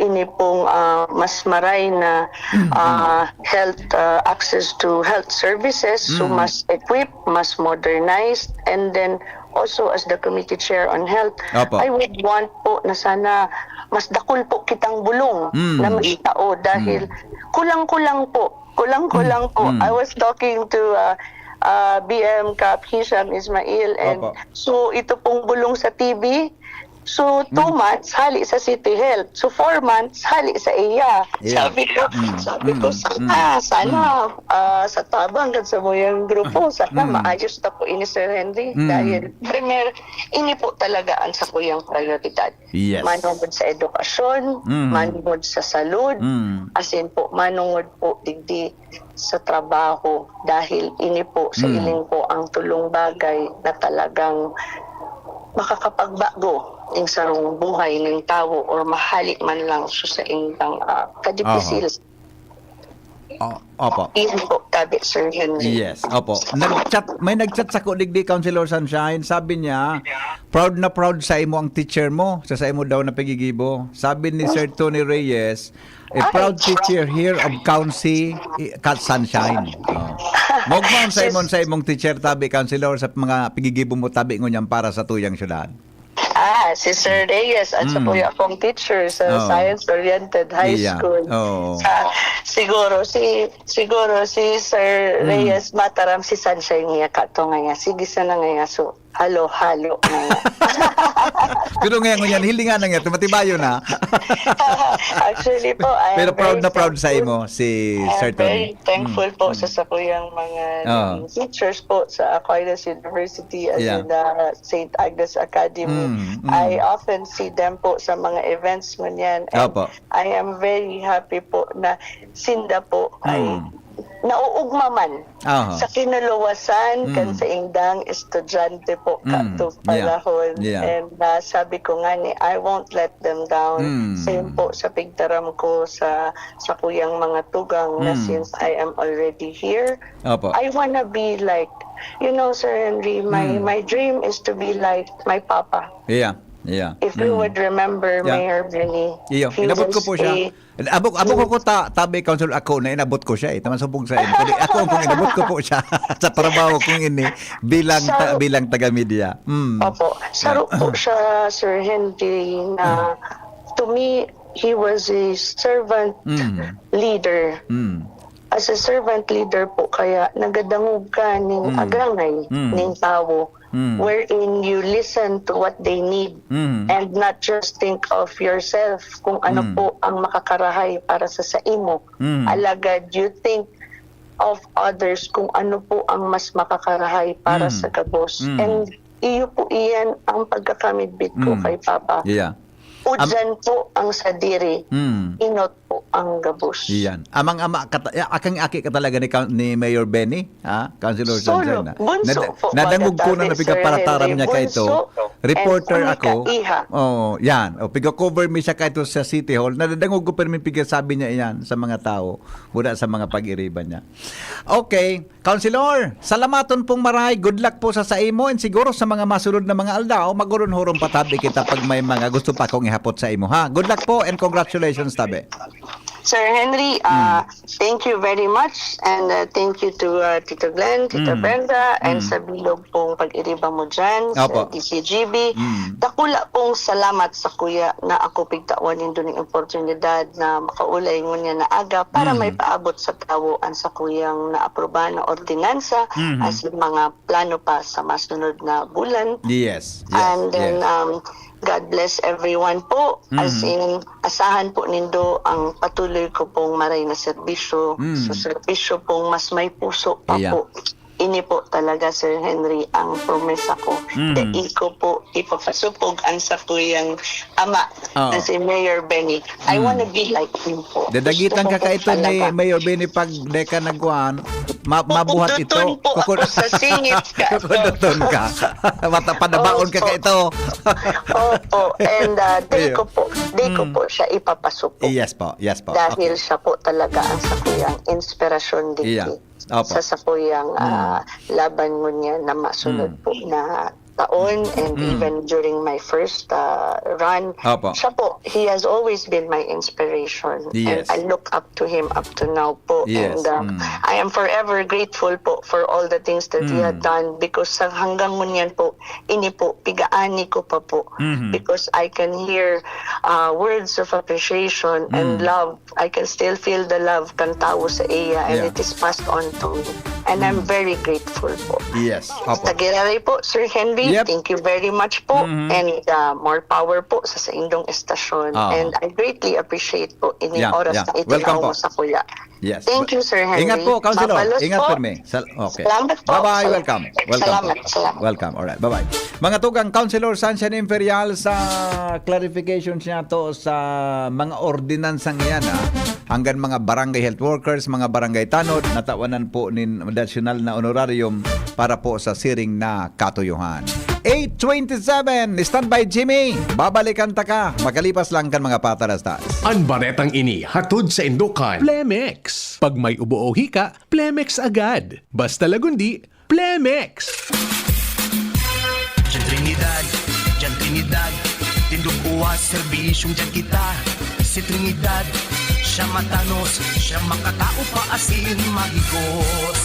ini pong uh, mas maray na uh, health uh, access to health services. So, Mm. mas equipped, mas modernized, and then also as the committee chair on health, Opo. I would want po na sana mas dakul po kitang bulong Mm. na maitao dahil Mm. kulang-kulang po. Kulang-kulang po. Mm. I was talking to uh, uh, B M Kap Hisham Ismail and Opo. so ito pong bulong sa T B. So, two months, hali sa City Health. So, four months, hali sa iya. Yeah. Sabi ko, Mm. sabi ko, Mm. sana, Mm. sana, ah, sa tabang kan sa muyang grupo, sana Mm. maayos na po ini, Sir Henry. Mm. Dahil, primer, ini po talaga ang sakuyang prioridad. Yes. Manungod sa edukasyon, Mm. manungod sa salud, Mm. asin po, manungod po digdi sa trabaho. Dahil ini po, sa Mm. iling po ang tulong bagay na talagang makakapagbago ning sarong buhay ning tawo or mahali man lang siya sa indang ah, kadipisil. Aha. O- opo. Iyan po, tabi, Sir Henry. Yes, opo. Nag-chat, may nag-chat sako digdi, Councilor Sunshine. Sabi niya, proud na proud sa imo ang teacher mo. Sa, sa imo daw na pigigibo. Sabi ni Sir Tony Reyes, a Ay. proud teacher here of County i- Kat Sunshine. Oh. Mogmon sa imong, sa imong teacher, tabi, Councilor, sa mga pigigibo mo, tabi, ngunyan para sa tuyang syudad. Ah, si Sir Reyes at sa Mm. kuya kong teacher sa Oo. Science-Oriented High Iya. School. Oo. Sa, siguro si siguro si Sir Mm. Reyes mataram si Sunshine niya kato nga niya. Sige sana nga niya. So, halo-halo nga niya. Pero ngayon, ngayon, hilingan na nga, tumatibayo na. Actually po, I am Pero proud very na proud sa thankful. imo si I am Sir Tony. very thankful Mm. po sa sakuyang mga Oo. um, teachers po sa Aquinas University and Yeah. in the Saint Agnes Academy. Mm, mm. I often see them po sa mga events ngunyan. And Opo. I am very happy po na sinda po ay Mm. nauugma man Aha. sa kinuluwasan kan Mm. sa indang estudyante po Mm. kato Yeah. panahon. Yeah. And uh, sabi ko nga ni, I won't let them down. Mm. Same po sa pigtaram ko sa sa kuyang mga tugang na Mm. since I am already here, Opo. I wanna be like, you know, Sir Henry, my Mm. my dream is to be like my papa. Yeah. Yeah. If you Mm. would remember, Yeah. Mayor Benny, Iyo, he inabot ko was po siya. a- Abot, abot ko ko ta, tabi, Council, ako na inabot ko siya eh. Tama sa pong sa iyo. Kaya ako ang inabot ko po siya sa trabaho kong ini bilang ta, So- bilang taga-media. Mm. Opo. Saro po siya, Sir Henry, na to me, he was a servant Mm. leader. Mm. As a servant leader po, kaya nagadangog ka ning Mm. agangay Mm. ning tawo, Mm. wherein you listen to what they need Mm. and not just think of yourself kung ano Mm. po ang makakarahay para sa saimo. Mm. Alagad you think of others kung ano po ang mas makakarahay para Mm. sa gabos. Mm. And iyo po iyan ang pagkakamidbit ko Mm. kay Papa. Yeah. Udyan po ang sadiri, Mm. inot po. ang gabos. Iyan. Amang ama ka ta-, ya-, akang aki ka talaga ni Coun-, ni Mayor Benny, ha? Councilor Solo, Sunshine, ha? Bunso Nada-, po, nadangog ko na baga tabi, Sir napigaparataram Henry, niya ka ito. Bunso, Reporter and ako. Unika, iha. Oo, yan. O, piga-cover mi siya ka ito sa City Hall. Nadadangog ko, pero may pigasabi niya iyan sa mga tao, mula sa mga pag-iriban niya. Okay. Councilor, salamaton pong maray. Good luck po sa saimo and siguro sa mga masunod na mga aldaw, magurunhuron pa tabi kita pag may mga gusto pa kong ihapot sa imo, ha? Good luck po and congratulations, tabi. Sir Henry, ah, thank you very much and, ah, thank you to, ah, Tito Glenn, Tito Mm. Brenda, and Mm. sa bilog pong pag-iriba mo dyan sa Opo. D C G B. Mm. Dakula pong salamat sa kuya na ako pigtawan nindo ning oportunidad na makaulay ngunyan na aga para Mm. may paabot sa tawo an sakuyang naaprubahan na ordinansa Mhm. as in mga plano pa sa masunod na bulan. Yes, yes, And then, yes. um, God bless everyone po. As Mhm. in, asahan po nindo ang patuloy ko pong maray na serbisyo. Mm. Sa serbisyo pong mas may puso pa Yeah. po. Ini po talaga, Sir Henry, ang promesa ko. Mhm. Dai ko po ipapasupog ang sakuyang ama Oo. na si Mayor Benny. I Mm. wanna be like him po. Dadagitan Gusto ko ka po kaito ni talaga. Mayor Benny pag deka nagkuhan, ma-, mabuhat ito. Kukuduton po ako Kukun-, sa singit ka. Kukuduton ka. Mata-, panabaon ka Opo. kaito. Opo. And, ah, di Iyo. ko po, di ko Mm. po siya ipapasupog. Yes po, yes po. Dahil Okay. siya po talaga ang sakuyang inspirasyon, Iya. Diki. Opo. Sa sakuyang, Mm. ah, laban ngunyan na masunod Mm. po na taon and Mm. even during my first, ah, run, Opo. siya po, he has always been my inspiration. And Yes. I look up to him up to now po. Yes. And, um, Mm. I am forever grateful po for all the things that he had Mm. done because sa hanggang ngunyan po, ini po, pigaani ko pa po. Mhm. Because I can hear, ah, words of appreciation and Mm. love. I can still feel the love kan tawo sa iya, and Yeah. it is passed on to me. And I'm Mm. very grateful po. Yes. Opo. Sa giraray po, Sir Henry, Yep. thank you very much po. Mhm. And, ah, more power po sa saindong estasyon. Oo. And I greatly appreciate po ini Yeah, oras yeah. na Welcome itinao po. mo sa kuya. Yes. Thank you, Sir Henry. Ingat po, Councilor. Mabalos Ingat po. po, May. Sal-, okay. Salamat po. Bye-bye. Salamat. Welcome. Welcome Salamat. po. Salamat. Welcome. Alright. Bye-bye. Mga tugang, Councilor Sunshine Imperial sa clarification siya to sa mga ordinansang iyan, ha? Hanggang mga barangay health workers, mga barangay tanod, natawanan po nin additional na honorarium para po sa siring na katuyohan. Eight twenty-seven, standby, Jimmy. Babalikan ta ka. Makalipas lang kan mga patarastas. An baretang ini hatod saindo kan Plemex. Pag may ubo o hika, Plemex agad. Basta lagundi, Plemex. Diyan Trinidad, diyan Trinidad. Tindog buwas, serbisyong diyan kita. Si Trinidad, siya matanos, siya makatao pa asin mahigos.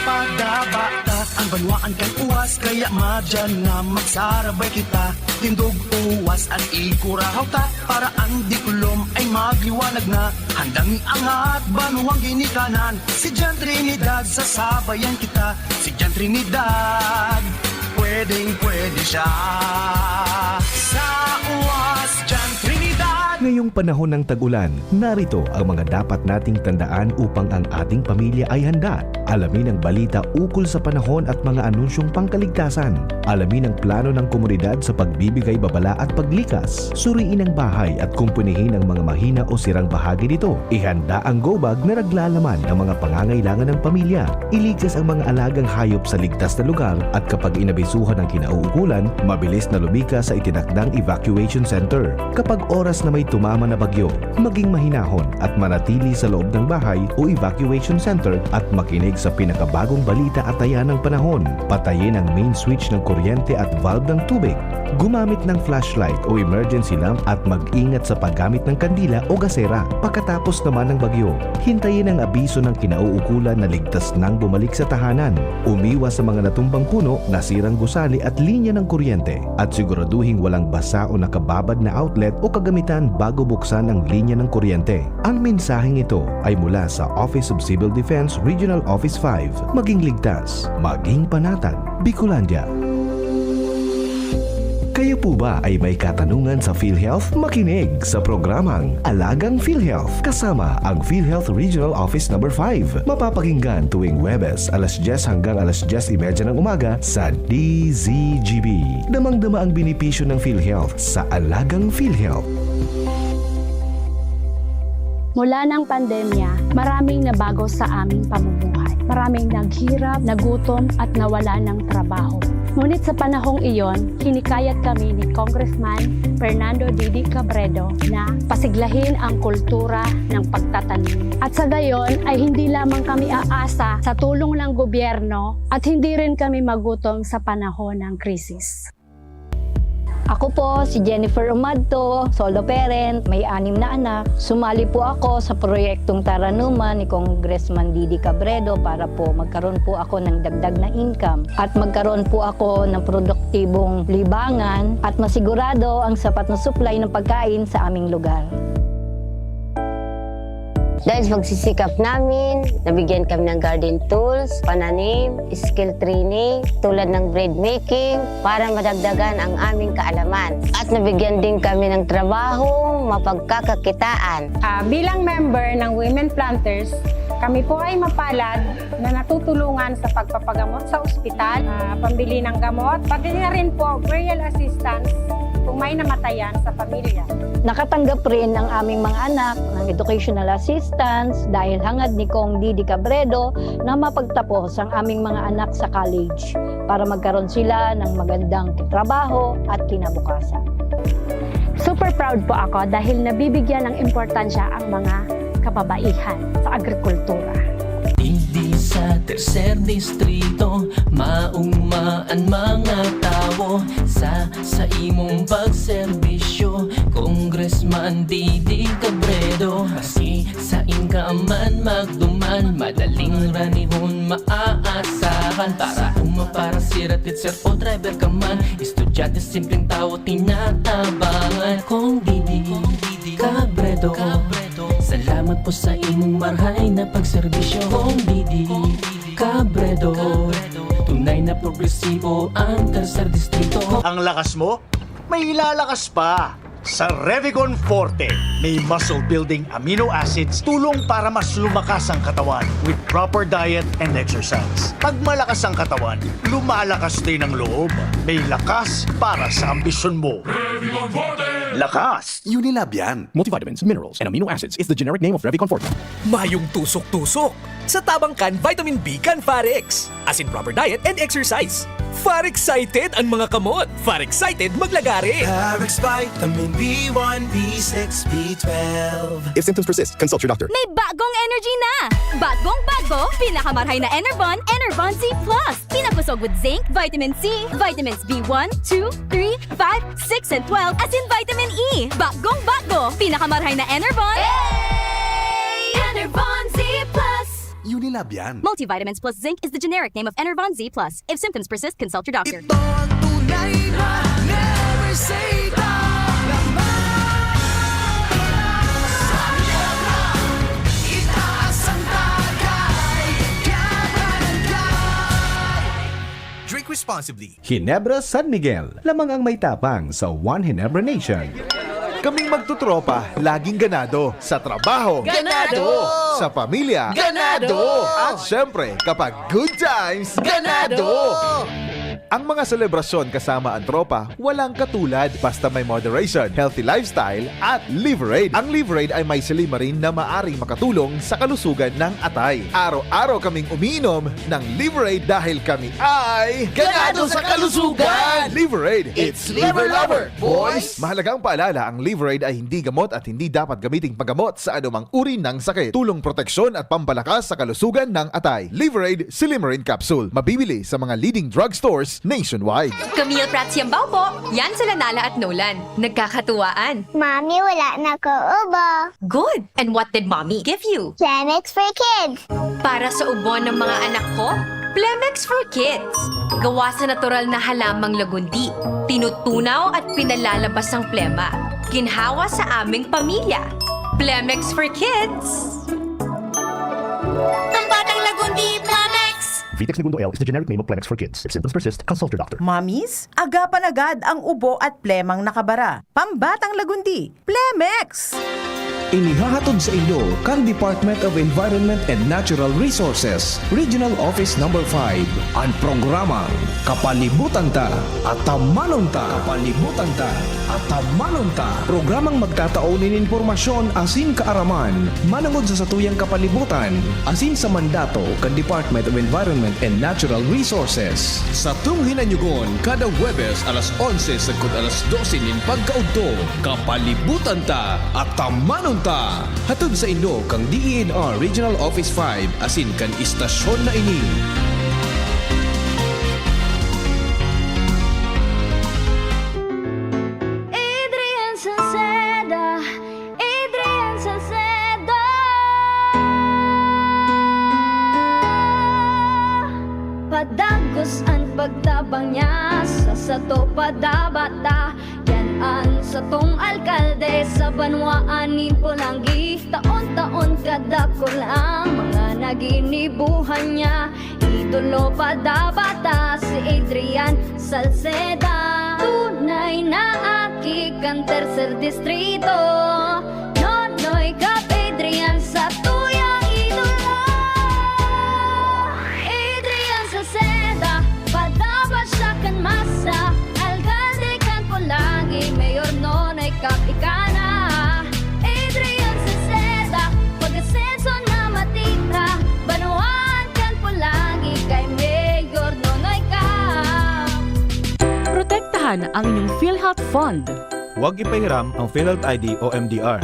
Padaba ta an banwaan kan uwas, kaya madyan na magsarabay kita. Tindog uwas an ikurahaw ta, para an diklom ay magliwanag na. Handang iangat banwang ginikanan, si Jan Trinidad, sasabayan kita. Si Jan Trinidad, pwedeng pwede siya. Sa uwas, Jan Trinidad. Ngayong panahon ng tag-ulan, narito ang mga dapat nating tandaan upang ang ating pamilya ay handa. Alamin ang balita ukol sa panahon at mga anunsyong pangkaligtasan. Alamin ang plano ng komunidad sa pagbibigay babala at paglikas. Suriin ang bahay at kumpunihin ang mga mahina o sirang bahagi nito. Ihanda ang go bag na naglalaman ng mga pangangailangan ng pamilya. Iligtas ang mga alagang hayop sa ligtas na lugar at kapag inabisuhan ng kinauukulan, mabilis na lumikas sa itinakdang evacuation center. Kapag oras na may tumama na bagyo, maging mahinahon at manatili sa loob ng bahay o evacuation center at makinig sa pinakabagong balita at taya ng panahon. Patayin ang main switch ng kuryente at valve ng tubig. Gumamit ng flashlight o emergency lamp at mag-ingat sa paggamit ng kandila o gasera. Pagkatapos naman ng bagyo, hintayin ang abiso ng kinauukulan na ligtas nang bumalik sa tahanan. Umiwas sa mga natumbang puno, nasirang gusali at linya ng kuryente, at siguraduhing walang basa o nakababad na outlet o kagamitan bago buksan ang linya ng kuryente. Ang mensaheng ito ay mula sa Office of Civil Defense Regional Office five. Maging ligtas, maging panatag, Bicolandia. Kayo po ba ay may katanungan sa PhilHealth? Makinig sa programang Alagang PhilHealth kasama ang PhilHealth Regional Office Number five. Mapapakinggan tuwing Huwebes, alas dyes hanggang alas dyes y media ng umaga sa D Z G B. Damang-dama ang benepisyo ng PhilHealth sa Alagang PhilHealth. Mula ng pandemya, maraming nabago sa aming pamumuhay. Maraming naghirap, nagutom, at nawala ng trabaho. Ngunit sa panahong iyon, hinikayat kami ni Congressman Fernando Didi Cabredo na pasiglahin ang kultura ng pagtatanim. At sa gayon ay hindi lamang kami aasa sa tulong ng gobyerno at hindi rin kami magutom sa panahon ng krisis. Ako po si Jennifer Umadto, solo parent, may anim na anak. Sumali po ako sa proyektong Taranuman ni Congressman Didi Cabredo para po magkaroon po ako ng dagdag na income at magkaroon po ako ng produktibong libangan at masigurado ang sapat na supply ng pagkain sa aming lugar. Dahil sa pagsisikap namin, nabigyan kami ng garden tools, pananim, skill training, tulad ng bread making, para madagdagan ang aming kaalaman. At nabigyan din kami ng trabaho, mapagkakakitaan. Ah, bilang member ng Women Planters, kami po ay mapalad na natutulungan sa pagpapagamot sa ospital, ah, pambili ng gamot, pati na rin po burial assistance kung may namatayan sa pamilya. Nakatanggap rin ang aming mga anak ng educational assistance dahil hangad ni Cong Didi Cabredo na mapagtapos ang aming mga anak sa college para magkaroon sila ng magandang trabaho at kinabukasan. Super proud po ako dahil nabibigyan ng importansya ang mga kababaihan sa agrikultura. Digdi sa tercer distrito, mauma an mga tawo sa sa imong pagserbisyo, Congressman Didi Cabredo. Maski sain ka man magduman, madaling ranihon maaasahan. Para uma, para sira, teacher o driver ka man, estudyante, simpleng tawo tinatabangan. Cong Didi Cabredo, salamat po sa imong marhay na pagserbisyo. Cong Didi Cabredo, tunay na progresibo ang tercer distrito. Ang lakas mo, may ilalakas pa. Sa Revicon Forte, may muscle building amino acids, tulong para mas lumakas ang katawan with proper diet and exercise. Pag malakas ang katawan, lumalakas din ang loob. May lakas para sa ambisyon mo. Lakas! Unilab yan. Multivitamins, minerals, and amino acids is the generic name of Revicon Forte. Mayong tusok-tusok. Sa tabang kan vitamin B kan Farex. Asin proper diet and exercise. Far excited an mga kamot. Far excited maglagare. Parex Vitamin B one, B six, B twelve. If symptoms persist, consult your doctor. May bagong energy na! Bagong bago, pinakamarhay na Enervon, Enervon Z plus. Pinakusog with zinc, vitamin C, vitamins B one, two, three, five, six, and twelve, asin vitamin E. Bagong bago, pinakamarhay na Enervon. Enervon Z plus. Unilab yan. Multivitamins plus zinc is the generic name of Enervon Z plus. If symptoms persist, consult your doctor. Ito ang tunay na never say die. Laman sa hirap na itaas ang tagay. Kabarangay. Drink responsibly. Ginebra San Miguel, lamang ang may tapang sa One Ginebra Nation. Kaming magtutropa, laging ganado sa trabaho, Ganado! sa pamilya, Ganado! at syempre, kapag good times, Ganado! Ang mga selebrasyon kasama ang tropa, walang katulad basta may moderation, healthy lifestyle, at Liverade. Ang Liverade ay may silymarin na maaring makatulong sa kalusugan ng atay. Araw-araw kaming umiinom ng Liverade dahil kami ay Ganado sa kalusugan! Liverade, It's Liver Lover, boys! Mahalagang paalala, ang Liverade ay hindi gamot at hindi dapat gamiting panggamot sa anumang uri ng sakit. Tulong proteksyon at pampalakas sa kalusugan ng atay. Liverade Silymarin Capsule. Mabibili sa mga leading drugstores nationwide. Camille Prats Yambao po. Yan sila Nala at Nolan. Nagkakatuwaan. Mami, wala na ko ubo. Good! And what did Mommy give you? Plemex for Kids. Para sa ubo ng mga anak ko, Plemex for Kids. Gawa sa natural na halamang lagundi. Tinutunaw at pinalalabas ang plema. Ginhawa sa aming pamilya. Plemex for Kids. Pambatang lagundi, Plemex! Vitex Negundo L is the generic name of Plemex for Kids. If symptoms persist, consult your doctor. Mommies, agapan agad ang ubo at plemang nakabara. Pambatang lagundi, Plemex! Inihahatod saindo kan Department of Environment and Natural Resources, Regional Office Number Five, an programang Kapalibutan Ta, Atamanon Ta. Kapalibutan Ta, Atamanon Ta. Programang magtatao nin impormasyon asin kaaraman manongod sa satuyang kapalibutan asin sa mandato kan Department of Environment and Natural Resources. Satong hinanyugon kada Huwebes alas onse sagkod alas dose nin pagkaudto. Kapalibutan Ta, Atamanon Ta! Hatod saindo kan D E N R Regional Office Five asin kan istasyon na ini. Adrian Salceda, Adrian Salceda. Padagos an pagtabang niya sa sato padabata. Yan an satong alkalde sa banwaan nin Polangui. Taon-taon kadakul ang mga naginibuhan niya. Idolo padabata si Adrian Salceda. Tunay na aki kan Tercer Distrito. Nonoy Kap Adrian sa tuyang idolo. Adrian Salceda, padaba siya kan masa. Alkalde kan Polangui, Mayor Nonoy Kap ika na. Adrian Salceda, pag-asenso na matira. Banwaan kan Polangui kay Mayor Nonoy Kap. Protektahan ang inyong PhilHealth Fund. Huwag ipahiram ang PhilHealth I D o M D R.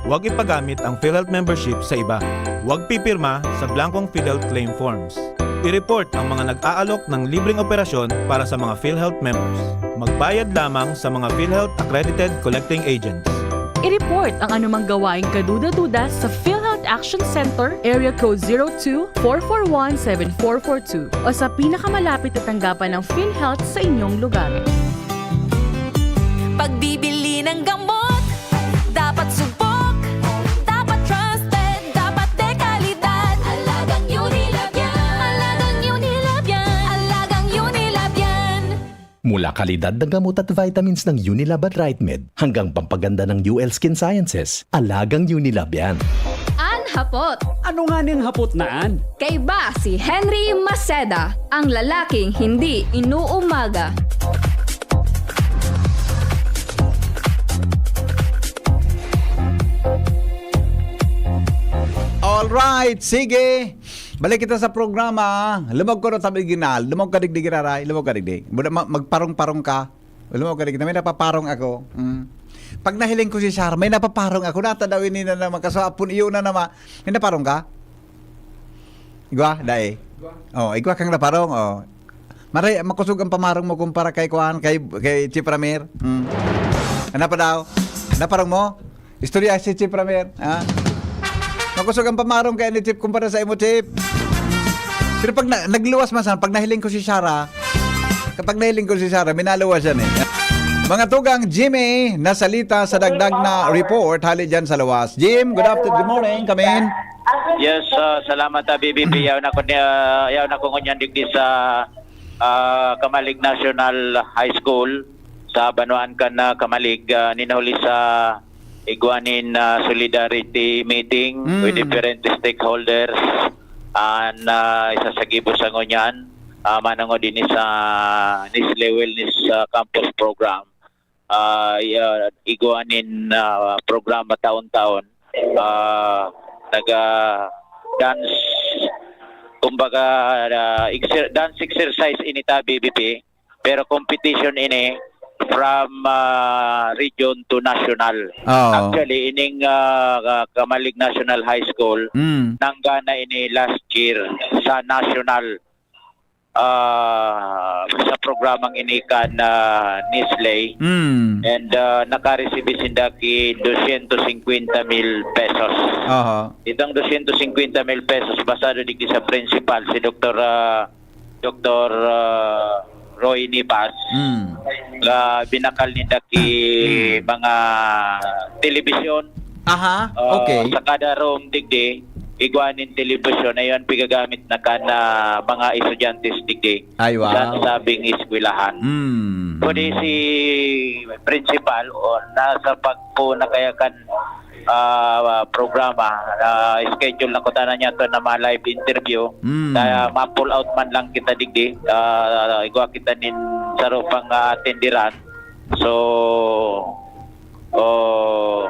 Huwag ipagamit ang PhilHealth membership sa iba. Huwag pipirma sa blankong PhilHealth claim forms. I-report ang mga nag-aalok ng libreng operasyon para sa mga PhilHealth members. Magbayad lamang sa mga PhilHealth accredited collecting agents. I-report ang anumang gawaing kaduda-duda sa PhilHealth Action Center, Area Code zero two, four four one, seven four four two, o sa pinakamalapit na tanggapan ng PhilHealth sa inyong lugar. Pagbibili ng gamot, dapat subok, dapat trusted, dapat de kalidad. Alagang Unilab yan. Alagang Unilab yan. Alagang Unilab yan. Mula kalidad na gamot at vitamins ng Unilab at Rightmed hanggang pampaganda ng U L Skin Sciences, alagang Unilab yan. An hapot. Ano nga ning hapot na an? Kaiba si Henry Maceda, ang lalaking hindi inuumaga. Alright, sige. Balik kita sa programa. Lumog ko na tabi ginal. Lumog ka digdi giraray. Lumog ka digdi. Muna ma-, magparong-parong ka. Lumog ka digdi. May napaparong ako. Mm. Pag nahiling ko si Sarah, may napaparong ako. Nata daw ini na naman. Kaso apon iyo na naman. May naparong ka? Igwa, dai. Oh, igwa kang naparong, oh. Maray, makosog ang pamarong mo kumpara kay kuan, kay, kay Chief Ramir. Hmm. Ano pa daw? Naparong mo? Istorya si Chief Ramir, ha? Makosog ang pamarong kay ni Chief kumpara sa imo, Chief. Pero pag na, nagluwas man sana, pag nahiling ko si Sarah, kapag nahiling ko si Sarah, minaluwas yan eh. Mga tugang, Jimmy, nasalita sa dagdag na report, hali dyan sa luwas. Jim, good afternoon, good morning, come in. Yes, ah, salamat, ah, B B P. Yaw na ko niya, yaw na ko ngunyan digdi sa, ah, Camalig National High School sa banwaan kan, ah, Camalig, ah, ninahuli sa igwa nin, ah, solidarity meeting Mm. with different stakeholders. An, ah, isa sa gibo sa ngunyan, ah, manongod ini sa Nestle Wellness, ah, Campus Program. Ah, ya, igwa nin, ah, programa taon-taon. Ah, naga-dance, kumbaga, ah, exer-, dance exercise ini ta, B B P, pero competition ini from, ah, region to national. Oo. Actually, ining, ah, Camalig National High School, Mm. nanggana ini last year sa national, ah, sa programang ini kan, ah, Nestle. Mm. And, ah, nakareceive sinda ki dosyentos singkwenta mil pesos. Aha. Itong dosyentos singkwenta mil pesos, basado digdi sa principal, si Doktor, ah, Doktor, ah, Roy Nipas, Mm. nga binakal ninda ki Mm. mga telebisyon. Aha, Ah, okay. sa kada room digdi, igwa nin telebisyon na yun, pigagamit na kan, ah, mga estudyante digdi Ay, wow. sa nasabing eskwelahan. Mm. Kundi si principal o nasa pagpo na kaya kan ah, programa. Ah, schedule na ko tanan niya to na mga live interview. Mm. Na ma-pull out man lang kita digdi. Ah, igwa kita nin saro pang, ah, atenderan. So, oh,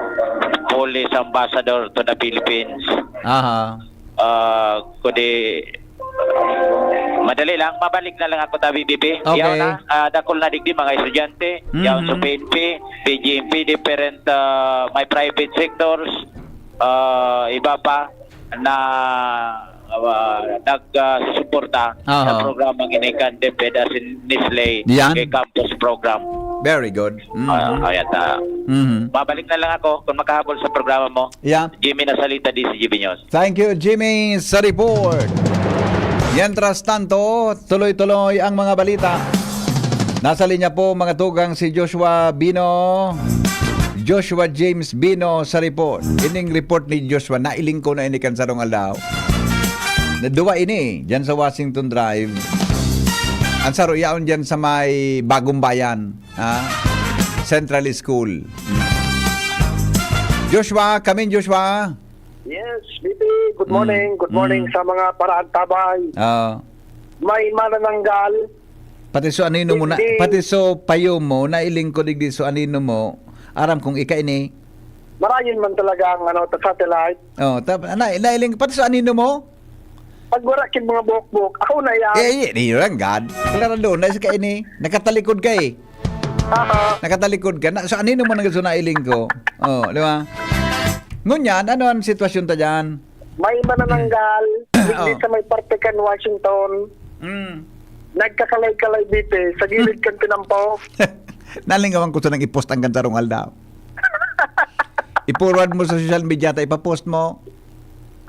Police Ambassador to the Philippines. Aha. Ah, kundi, madali lang, mabalik na lang ako tabi, B P. Okay. Yaw na, ah, dakul na digdi, mga estudyante. Mhm. Yaw sa P N P, P G M P, different, ah, may private sectors, ah, iba pa na, ah, nag, ah, susuporta sa Aha. programang ini kan DepEd asin Nestle Yan. kay Campus Program. Very good. Mhm. Ah, ayan, ah, Mhm. babalik na lang ako kung makahabol sa programa mo. Yeah. Jimmy Nasalita, D C G B News. Thank you, Jimmy, sa report. Mientras tanto, tuloy-tuloy ang mga balita. Nasa linya po, mga tugang, si Joshua Bino. Joshua James Bino sa report. Ining report ni Joshua, nailing ko na ini kan sarong aldaw. Na duwa ini, dyan sa Washington Drive. Ang saro yaon dyan sa may Bagong Bayan, ha? Central School. Joshua, come in, Joshua. Yes, B P, good Mm. morning. Good morning Mm. sa mga paraantabay. Ah. May manananggal. Pati so anino mo na, Hindi. pati so payo mo, nailing ko digdi so anino mo, aram kong ika ini. Marayon man talaga ang, ano, ta-, satellite. Oh, ta-, na, nailing, pati so anino mo? Pag wala kid mga buhok-buhok, ako na yan. Eh, eh, di lang, God. Klarado na si ka ini. Nakatalikod ka eh. Aha. Nakatalikod ka. Na, so, anino mo nang so nailing ko? Oh, di ba? Ngunyan, ano ang sitwasyon ta dyan? May manananggal, hindi Oh. sa may parte kan Washington. Mm. Nagkakalay-kalay dito eh, sa gilid kan tinampo. Nalingawan ko sa nang i-post ang gantarong aldaw. I-forward mo sa social media, ta ipapost mo.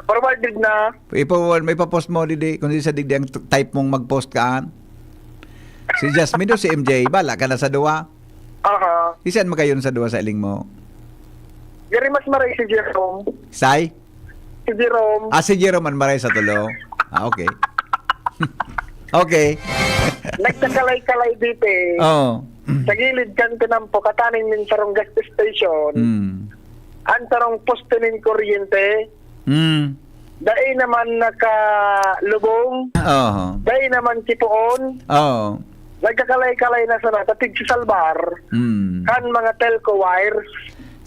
Forwarded na. Ipo-, may pa-post mo, didi, kung di sa digdi ang t-, type mong mag-post kaan. Si Jasmine o si M J, bala ka na sa duwa. Aha. Isan magayon sa duwa sa iling mo? Diri mas maray si Jerome. Say? Si Jerome. Ah, si Jerome ang maray sa tulo. Ah, okay. Okay. Nagkakalay-kalay dito eh. Oo. Sa gilid kan tinampo, kataning nin sarong gas station. Mm. Ang sarong poste nin kuryente. Mm. Dai naman nakalubong. Oo. Dai naman kipoon. Oo. Nagkakalay-kalay na sana, tatig sa salbar. Mm. Kan mga telco wires.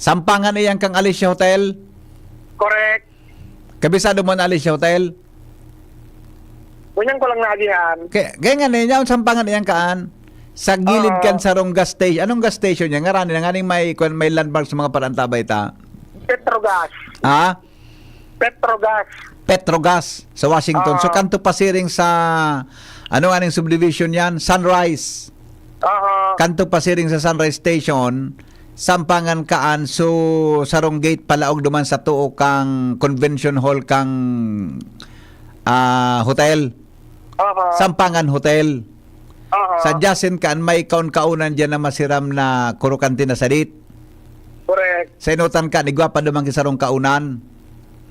Sampangan iyan kang Alicia Hotel? Correct. Kabisado mo na Alicia Hotel? Ngunyan ko lang naagihan. Kaya, kaya nga, niya, ang sampangan iyang kaan, sa gilid Oo. kan sarong gas station. Anong gas station niya? Ngaran niya, nganing may, kwan, may landmark sa mga parantabay ta? Petrogas. Ha? Petrogas. Petrogas sa Washington. So, Oo. kanto pasiring sa, ano nga ning subdivision yan? Sunrise. Aha. Kanto pasiring sa Sunrise Station, sampangan kaan, so, sarong gate palaog duman sa tuo kang convention hall kang, ah, hotel. Aha. Sampangan Hotel. Aha. Sa Jacinth kaan, may kaon-kaonan diyan na masiram na kurukante na sadit. Correct. Sa inutan kaan, igwa pa duman ki sarong kaonan.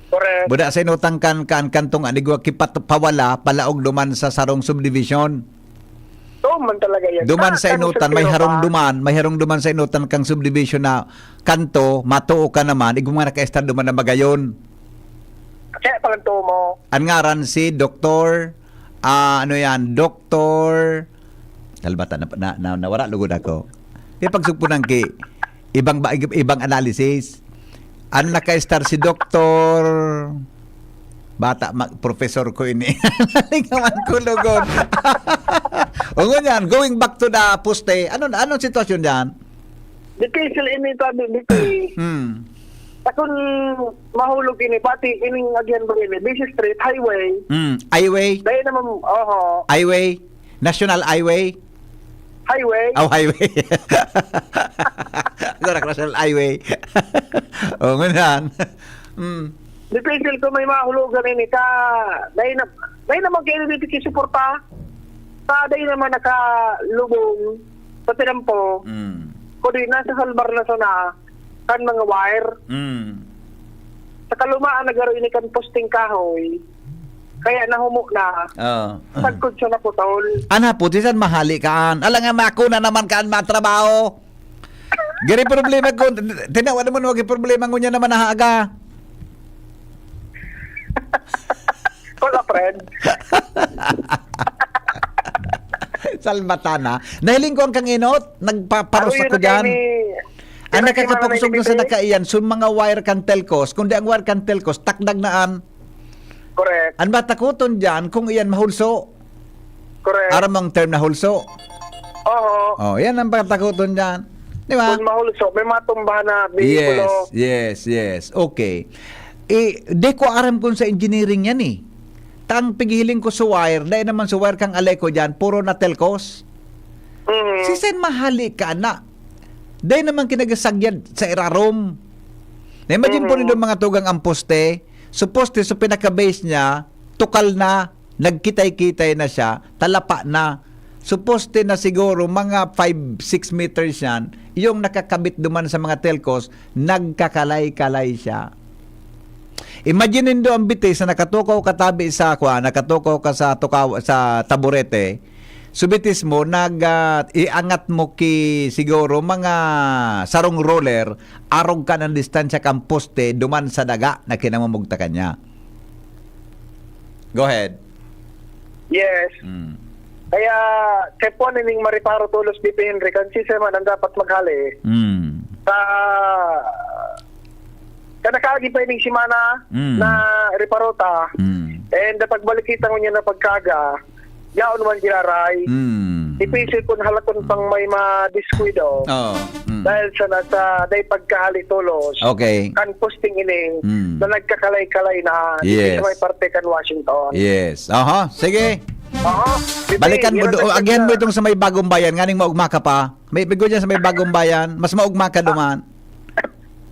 Correct. Buda sa inutan kan, kan, kantong anigwa kipatpawala, palaog duman sa sarong subdivision. Doon man talaga yan. Duman Sa sa inutan, may harong duman, may harong duman sa inutan kang subdivision na kanto, matuo ka naman, igwa mga naka-estar duman na magayon. Kaya panganto mo. Ang ngaran si Doktor, ah, ano yan, Doktor, kalbata na, na, na, nawara lugod ako. Di pagsugpunan ki, ibang ba, ibang analysis. Ang naka-star si Doktor, bata, mag, professor ko ini. Lingawan ko lugod. O ngunyan, going back to the poste, ano, anong sitwasyon dyan? Difícil ini, sabi, dito eh. Hmm. Takon mahulog ini, pati ining agihan ba ini? Busy street, highway. Hmm. Highway? Dahil naman, oho. Highway? National Highway? Highway. Oh, highway. Agora, National Highway. Oh, ngunyan. Hmm. Difícil ko may mahulogan ini ka, dahil na, dahil naman kayo dito kisuporta. Sa dahil naman nakalubong sa tinampo. Hmm. Kundi nasa salbar na sana kan mga wire. Mm. Sa kalumaan, nagaro ini kan posting kahoy. Kaya nahumo na. Oo. Sagkod siya naputol. Ana po, di san mahali kaan? Alangan mako na naman kaan matrabaho. Gari problema ko, tinawa naman wag problema ngunyan naman na aga. Wala, friend. Salbatana. Nahiling ko ang kanginot, nagpaparos Ano yun, ako dyan. kay ni- Ang yun, nakakapakusog kay na sa Manang nakaiyan, sun mga wire kan telcos, kundi ang wire kan telcos, takdag na an. Correct. Ang matakuton dyan, kung iyan mahulso. Correct. Aram ang term na hulso. Oo. Oh, yan ang matakuton dyan. Di ba? Kung mahulso, may matumbahan na Yes, bihikulo. yes, yes. Okay. Eh, di ko aram kung sa engineering yan eh. Tang pighiling ko sa wire, dahil naman sa wire kang Aleco dyan, puro na telcos. Mhm. Si Sen mahali ka na. Dahil naman kinagasagyad sa irarom. Na imagine po Mhm. nindo mga tugang ang poste. So poste, so pinaka-base niya, tukal na, nagkitay-kitay na siya, talapa na. So poste na siguro mga five, six meters yan, yung nakakabit duman sa mga telcos, nagkakalay-kalay siya. Imagine nindo ang bitis na nakatukaw ka tabi sa kwa, nakatukaw ka sa tukaw, sa taburete. So bitis mo, nag, ah, iangat mo ki siguro mga sarong roller, arog ka ng distansya kang poste, duman sa daga na kinamumugtakan niya. Go ahead. Yes. Mm. Kaya, kay po ning mariparo tolos dito, Henry, kan si Seman ang dapat maghali. Mm. Sa, sa nakaagi pa ining semana Mm. na riparota, Mm. and pagbalik kita ngunyan na pagkaga, yaon man giraray. Mm. Difícil kung halakon pang may madiskuido. Oh. Mm. Dahil sa nasa, dahil pagkahali tolos. Okay. Kan posting ini, Mm. na nagkakalay-kalay na. Yes. Sa may parte kan Washington. Yes. Aha, sige. Aha. Balikan mo, Yan do, ang agihan mo nagkita- itong sa may bagong bayan, nganing maugma ka pa. May bigo dyan sa may bagong bayan, mas maugma ka duman.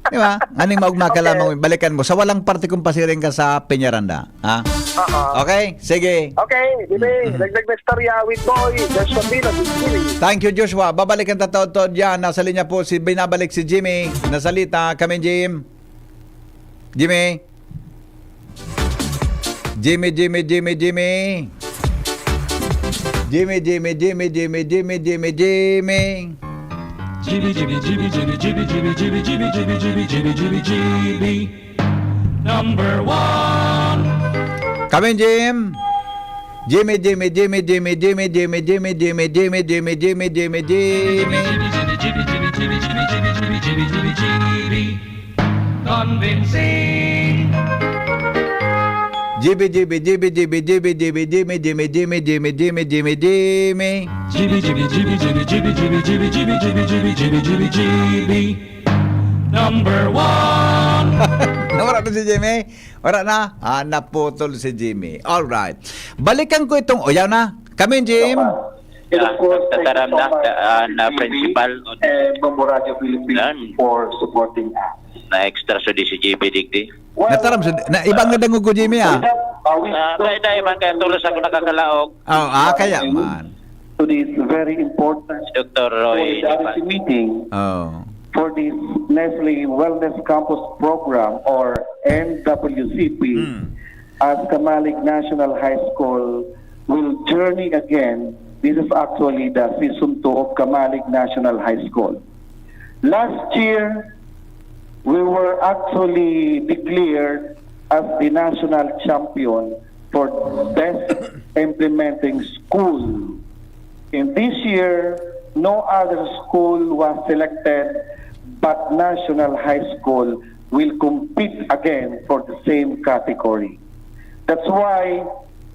Di ba? Nganing maugma ka Okay. lamang, balikan mo. Sa walang parte kung pasiring ka sa Peñaranda. Ha? Aha. Okay? Sige. Okay, dili. Mm-mm. Dagdag na istorya with Boy Joshua Pino, with Jimmy. Thank you, Joshua. Babalikan ta taod-taod yan. Nasa linya po si, binabalik si Jimmy. Nasalita kami, Jim. Jimmy? Jimmy, Jimmy, Jimmy, Jimmy. Jimmy, Jimmy, Jimmy, Jimmy, Jimmy, Jimmy, Jimmy. Jimmy, Jimmy, Jimmy, Jimmy, Jimmy, Jimmy, Jimmy, Jimmy, Jimmy, Jimmy, Jimmy, Jimmy. Number one. Kami, Jim. Jimmy, Jimmy, Jimmy, Jimmy, Jimmy, Jimmy, Jimmy, Jimmy, Jimmy, Jimmy, Jimmy, Jimmy, Jimmy. Convincing. Jimmy, Jimmy, Jimmy, Jimmy, Jimmy, Jimmy, Jimmy, Jimmy, Jimmy, Jimmy, Jimmy, Jimmy. Jimmy, Jimmy, Jimmy, Jimmy, Jimmy, Jimmy, Jimmy, Jimmy, Jimmy, Jimmy, Jimmy, Jimmy. Number one. Nawala na si Jimmy? Wala na? Ah, naputol si Jimmy. All right. Balikan ko itong, o yan na. Kami, Jim. And of course, thank you Tataram so na, much, ah, na Jimmy principal o and Bombo Radio Philippines Yan. for supporting us. Na extra sa D C G B digdi. Well, Nataram sa, na, ibang nga dangugo, Jimmy, ah. we have, uh, we Ah, kaya dahil man kaya tulos ako nakakalaog. Oh, ah, kaya man. to this very important Si Doktor Roy solidarity Lipan. meeting Oh. for this Nestle Wellness Campus Program or N W C P Hmm. as Kamalig National High School will journey again. This is actually the season two of Kamalig National High School. Last year, we were actually declared as the national champion for best implementing school. And this year, no other school was selected, but National High School will compete again for the same category. That's why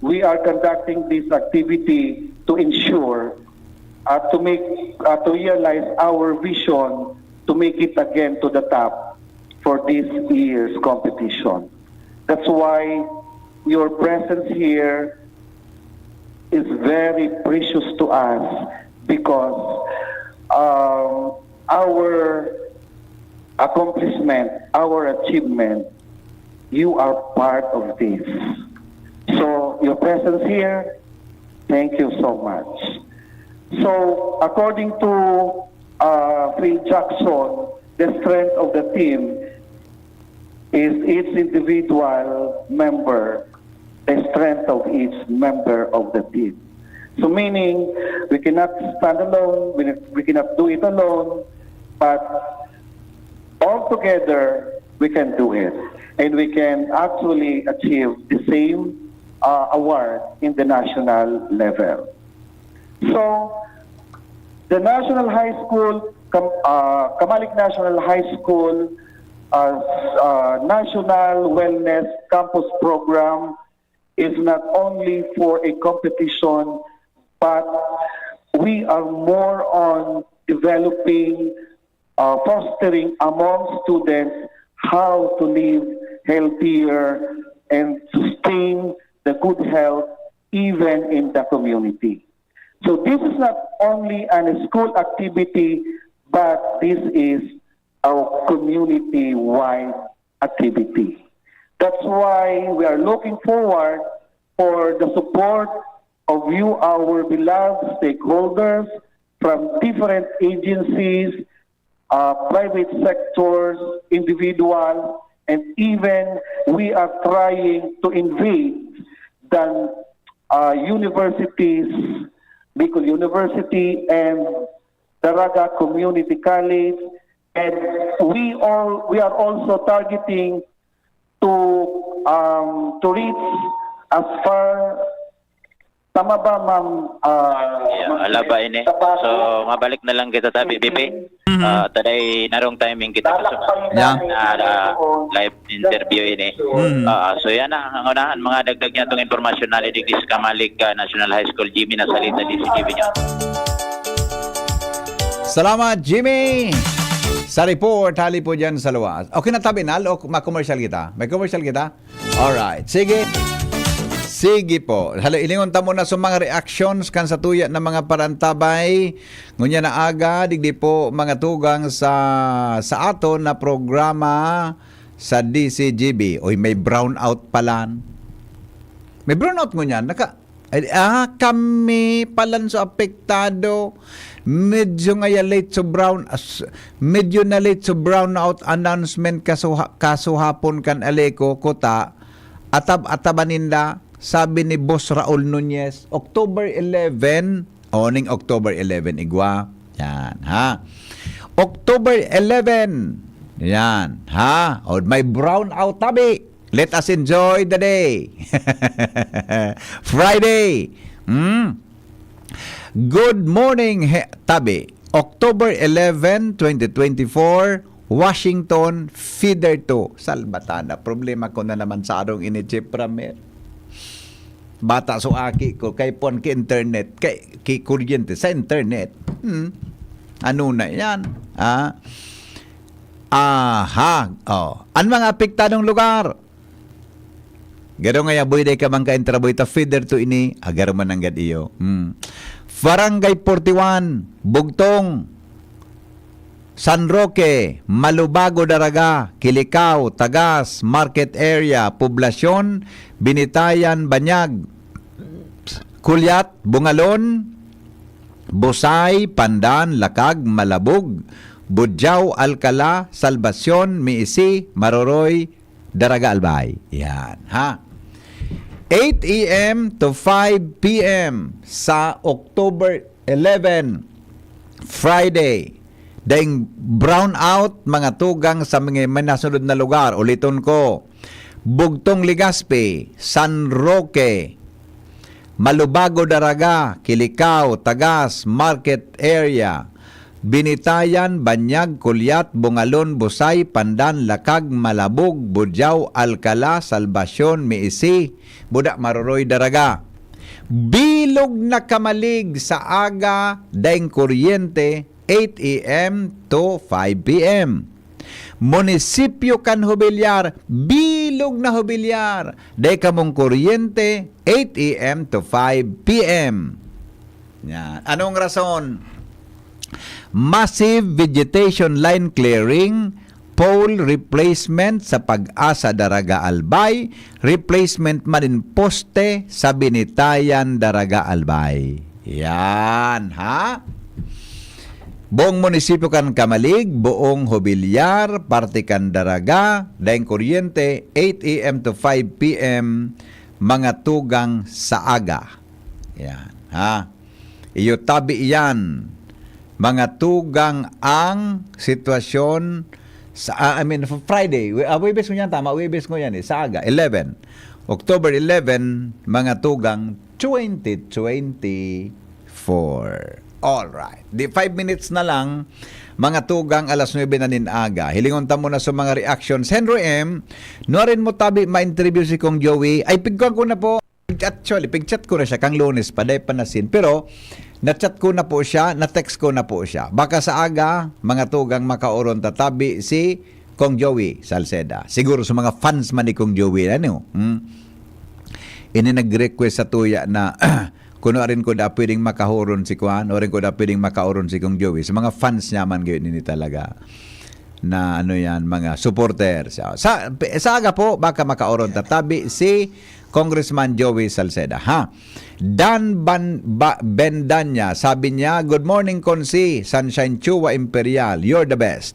we are conducting this activity to ensure, uh, to make, uh, to realize our vision to make it again to the top for this year's competition. That's why your presence here is very precious to us because, um, our accomplishment, our achievement, you are part of this. So your presence here, thank you so much. So according to, uh, Phil Jackson, the strength of the team is each individual member, the strength of each member of the team. So meaning, we cannot stand alone, we, we cannot do it alone, But all together, we can do it. And we can actually achieve the same uh, award in the national level. So, the National High School, Kam- uh, Camalic National High School uh, uh, National Wellness Campus Program is not only for a competition, but we are more on developing, uh, fostering among students how to live healthier and sustain the good health even in the community. So this is not only an school activity, but this is a community-wide activity. That's why we are looking forward for the support of you, our beloved stakeholders from different agencies, uh, private sectors, individuals, and even we are trying to invade the uh, universities, Bicol University and Daraga Community College, and we all we are also targeting to um, to reach as far, tama ba, ma'am? Ah, Yeah, ma'am, alaba ini. Tabaco? So, mabalik na lang kita tabi, B P. Mhm. Ah, taday narong timing kita Dalak kaso pang Yeah. dahil na, sa ah, doon. live interview ini. Mhm. Ah, so yan na, ang unahan, mga dagdag niya itong impormasyon na digdi sa Camalic ah, National High School, Jimmy Nasalita, D C G B News. Salamat, Jimmy! Sa report, hali po dyan sa luwas. Okay na, Tabinal, o ma-commercial kita? May commercial kita? Alright, sige. Sige po. Hali, ilingon ta muna sa mga reactions kan sa tuya na mga parantabay. Ngunya na aga, digdi po mga tugang sa, sa aton na programa sa D C G B. Uy, may brownout palan. May brownout ngunyan. Naka, ay, ah, kami palan so apektado. Medyo ngaya late so brown, as, medyo na late so brownout announcement kasuha, kasuhapon kan Aleco, kuta, atab-ataban ninda, sabi ni Boss Raul Nunez, October eleven, o ning October eleven, igwa. Yan, ha? October eleven. Yan, ha? O, may brownout tabi. Let us enjoy the day. Friday. Hmm? Good morning, he, tabi. October eleven, twenty twenty-four, Washington, feeder two. Salbatana, problema ko na naman sa arong ini, Chief Ramir. Bata so aki ko, kay pon ki internet, kay ki kuryente sa internet. Hmm. Ano na yan? Ah? Aha. Oh. An mga apektadong lugar. Garo nga yaboy day ka man ka intraboy ta feeder to ini, agar man nanggad iyo. Hmm. Barangay forty-one, Bugtong, San Roque, Malubago, Daraga, Kilicao, Tagas, Market Area, Poblacion, Binitayan, Banyag, Culiat, Bungalon, Busay, Pandan, Lakag, Malabog, Budiao, Alcala, Salvacion, Miisi, Maroroy, Daraga, Albay. Yan, ha? Eight A M to five P M sa October eleven, Friday. Daing brownout, mga tugang sa mga may nasunod na lugar. Uliton ko, Bugtong, Legazpi, San Roque, Malubago, Daraga, Kilicao, Tagas, Market Area, Binitayan, Banyag, Culiat, Bungalon, Busay, Pandan, Lakag, Malabog, Budiao, Alcala, Salvacion, Miisi, Buda, Maroroy, Daraga. Bilog na kamalig sa aga, daing kuryente, eight A M to five P M. Munisipyo kan Jubilar, bilog na Jubilar, day kamong kuryente, eight A M to five P M. Yan. Anong rason? Massive vegetation line clearing, pole replacement sa Pag-asa, Daraga, Albay, replacement man nin poste sa Binitayan, Daraga, Albay. Yan, ha? Buong munisipyo kan Camalig, buong Jubilar, parte kan Daraga, daing kuryente, eight A M to five P M, mga tugang sa aga. Yan, ha? Iyo tabi iyan, Mga tugang, ang sitwasyon sa, ah, I mean, Friday, Wi-, ah, Webes ngunyan, tama, Webes ngunyan eh, sa aga, eleven. October eleven, mga tugang, twenty twenty-four. Alright. Di five minutes na lang, mga tugang, alas nuebe na nin aga. Hilingon ta muna sa mga reactions. Henry M, nuarin mo tabi ma-interview si Kong Joey? Ay, pigkuhan ko na po. Actually, pig-chat ko na siya kang Lunes pa, dai pa nasin. Pero, na-chat ko na po siya, na-text ko na po siya. Baka sa aga, mga tugang, makaoron ta tabi si Kong Joey Salceda. Siguro sa mga fans man ni Kong Joey, ano? Hmm? Ini nag-request sa tuya na kuno arin ko da pwedeng makahoron si Kwan, o arin ko da pwedeng makaoron si Kong Joey. Sa mga fans niya man, gayon ini talaga na ano yan, mga supporter. Sa, sa, sa aga po, baka makaoron ta tabi si Congressman Joey Salceda, ha? Dan Ban-, Ba-, Bendanya, sabi niya, "Good morning, Consi, Sunshine Chua Imperial, you're the best.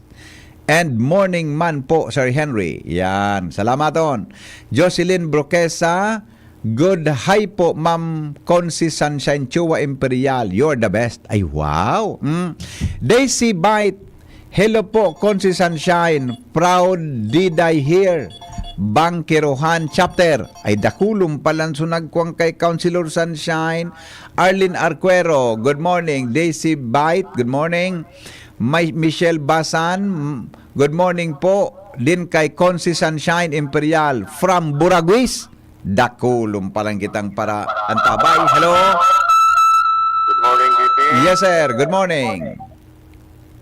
And morning man po, Sir Henry." Yan, salamat on. Jocelyn Broquesa, "Good hi po, Ma'am Consi Sunshine Chua Imperial, you're the best." Ay, wow. Mm. Daisy Bite, "Hello po, Consi Sunshine. Proud Diday here. Bangkerohan Chapter." Ay, dakulong palanso nagkuang kay Councilor Sunshine. Arlene Arcuero, good morning. Daisy Bite, good morning. May, Michelle Basan, good morning po. Din kay Consi Sunshine Imperial from Buraguis. Dakulong palan kitang para antabay. Hello? Good morning, B P. Yes, sir. Good morning.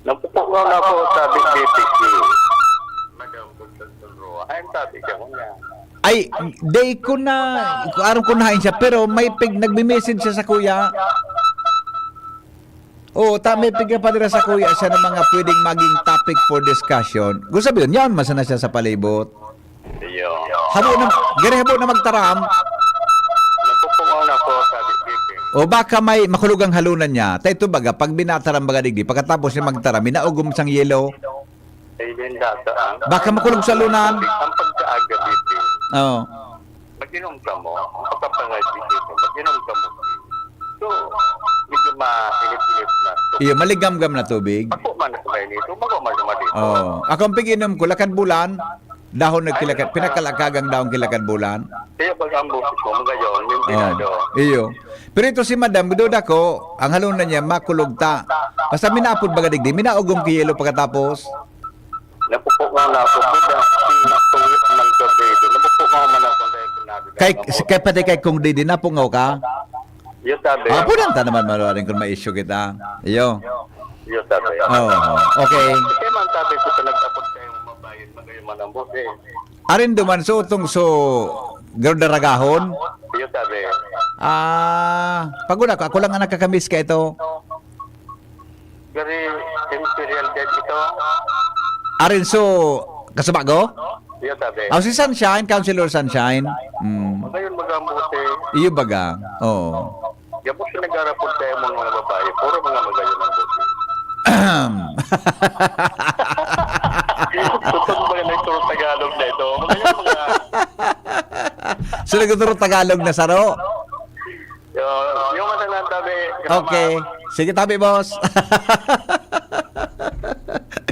Napupukaw na po, sabi ni B P C. Madam Constantino Roa. Ay, ang sabi siya ko niya. Ay, day ko na, aram ko na siya, pero may pig, nagme-message siya sa kuya. Oo, ta, may pigkapadira sa kuya siya ng mga pwedeng maging topic for discussion. Gusto sabihin, yan, masana siya sa palibot. Iyo. Habo na, gari habo na magtaram. Napupukaw na po, sabi ni B P. O baka may makulog ang halunan niya. Ta ito baga, pag binataram baga digdi, pagkatapos niya magtaram, minaugom siyang yelo. Ay, din data, ah. Baka makulog sa halunan. Ang pagkaaga, B P. Oo. Mag-inom ka mo. Ang pagkapangadji dito, mag-inom ka mo. So, medyo mainit-init na. So, Iyo, maligamgam na tubig. Ako man sa kayo nito, magawa man sa dito. Oh, akong pig-inom ko, lakad bulan. Dahon nagkilakad, pinakalakagang dahon kilakad bulan. Kaya pag ang boses mo, magayon, yung Oh, pinado. Iyo. Pero ito si Madam, duda ko, ang halunan niya, makulog ta. Basta minaapod baga digdi, minaugom ki yelo pagkatapos. Napupukaw na ako. Buda, pinatuloy ang mga gabi. Napupukaw man ako dahil sinabi ka Kay, na ako. kay pati kay Kong Didi, napungaw ka? Iyo, sabi. Ah, punan ta naman maluwaring kung may issue kita. Iyo. Iyo, sabi. Oh, okay. Kaya man sabi ko sa nagtapos kayong mabayad, magayon man ang boses. Arin duman so utong so gardaragahon. Iyo, sabi. Ah, paguna ko, ako lang ang nakakamiss ka ito. Gari, Imperial Dead ito. Arin so Kasabago? Iyo, sabi. Aw si Sunshine, Councilor Sunshine. Mm. Magayon mag ang boses. Iyo baga. Oo. Gabos na nag-arapod tayo mga babae. Puro mga magayon ang boses. Tutong ba yung nagturo Tagalog na ito? Magayon mga... So nagtuturo Tagalog na saro. Yo, yung masalan tabi. Okay. Sige, tabi, boss.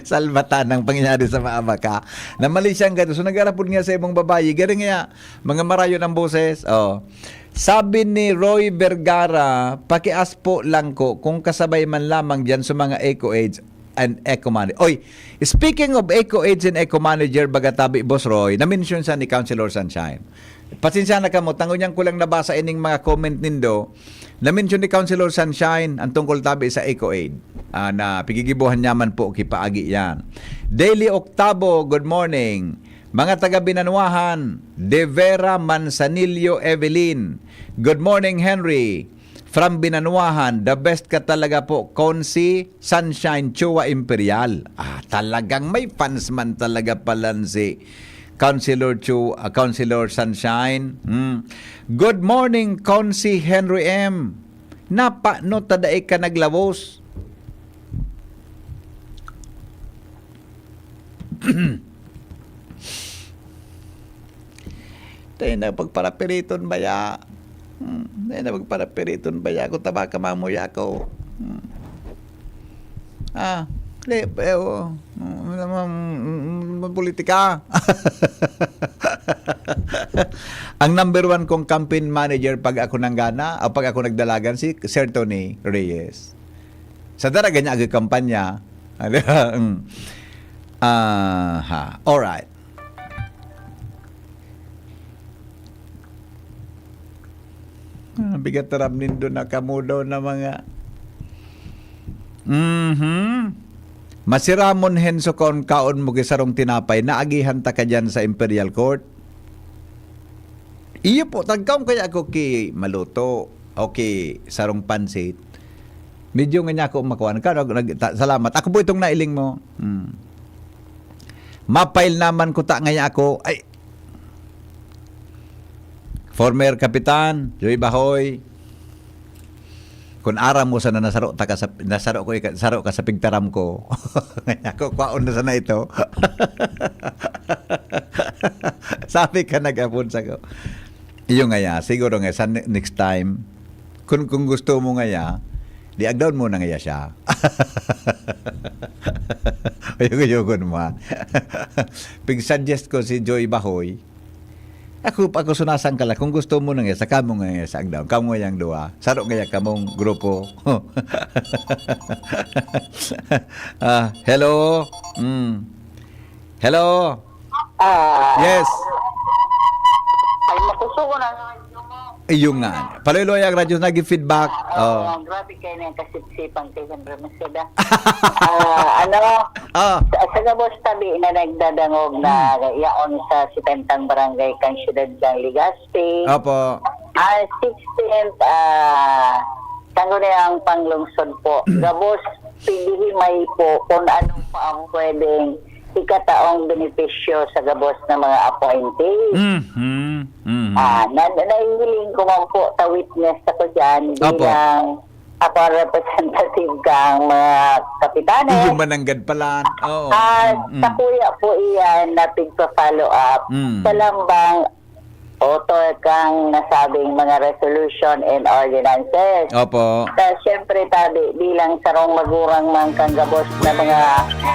Salbatan ng pangyayari sa mga baka. Na mali siyang ganito. So, nag-arapod nga sa ibang babae. Garing nga, mga marayon ang boses. Oh. Sabi ni Roy Vergara, "Pakias po lang ko kung kasabay man lamang dyan sa mga Eco Aids and Eco Manager." Oy, speaking of Eco Aids and Eco Manager, baga tabi, Boss Roy, na-mention sa ni Councilor Sunshine. Pasensya na kamo, tango niyang kulang nabasa ining mga comment nindo. Na-mention ni Councilor Sunshine ang tungkol tabi sa Eco Aid. Ah, na pigigibuhan niya man po kipaagi yan. Daily Octavo, good morning. Mga taga Binanwahan, De Vera Manzanillo Evelyn. Good morning, Henry. From Binanwahan, the best ka talaga po, Consi Sunshine Chua Imperial. Ah, talagang may fans man talaga pala si Councilor Chu, ah, Councilor Sunshine. Hmm. Good morning, Consi Henry M. Napano ta dai ka naglawos? Tayo na pagparapiriton baya. Hmm, tayo na pagparapiriton baya. Kung taba ka, mamuya ko. Hmm. Ah, kali, eh, oo. Mm, mm, mm, politika. Ang number one kong campaign manager pag ako nanggana, o pag ako nagdalagan, si Sir Tony Reyes. Sa daraga niya, agi kampanya. Ah, di ba? Mm. Aha. Alright. Ah, bigat na rab nindo na kamo daw na mga, mhm. Masiramon, Henso, kaon-kaon mo ki sarong tinapay, naagihan ta ka diyan sa Imperial Court. Iyo po, tagkaon kaya ako ki maluto o ki sarong pansit. Medyo nga niya ako makuha. Ka, nag, nag, ta, salamat. Ako po itong nailing mo. Hmm. Mapail naman ko ta ngaya ako. Ay, former Kapitan Joy Bahoy, kun aram mo sana nasaro ta ka sa, nasaro ko ika-, saro ka sa pigtaram ko. Ngaya ko, kwaon na sana ito. Sabi ka, nag-apon sa ko. Iyo ngaya, siguro nga sa ne-, next time, kun, kun gusto mo ngaya, di agdawon mo na ngaya siya. Uyog-uyogon mo, ha? Pig-suggest ko si Joy Bahoy. Ako, ako sunasang ka lang. Kung gusto mo na ngaya, saka mo ngaya sa agdawon. Kamo ngayang duwa. Saro ngaya kamong grupo. Ah, hello? Mm. Hello? Ah. Yes. Ay, makusog na. Iyo nga. Paloy-loy ang radyo, nag-feedback. Oh, oh. Grabe kayo na yung kasipsipan kay Sandra Maceda. Ah, ano? Oh. Sa, sa gabos tabi na nagdadangog na, hmm, yaon sa setentang barangay kan siyudad kan Legazpi. Opo. Ah, sixteenth, ah, Sangguniang Panglungsod po. Gabos, pigihimay po kung ano pa ang pwedeng ikataong benepisyo sa gabos na mga appointees. Mhm. Mhm. Ah, na, na, nahihiling ko man po ta witness ako dyan. Opo. Bilang ako ang representative kang mga kapitanes. Iyo mananggad pala. Oo. Ah, mm, mm. Sa kuya po iyan na pigpa-follow up, mm, sa lambang author kang nasabing mga resolution and ordinances. Opo. Kaya siyempre, tabi, bilang sarong magurang man kan gabos na mga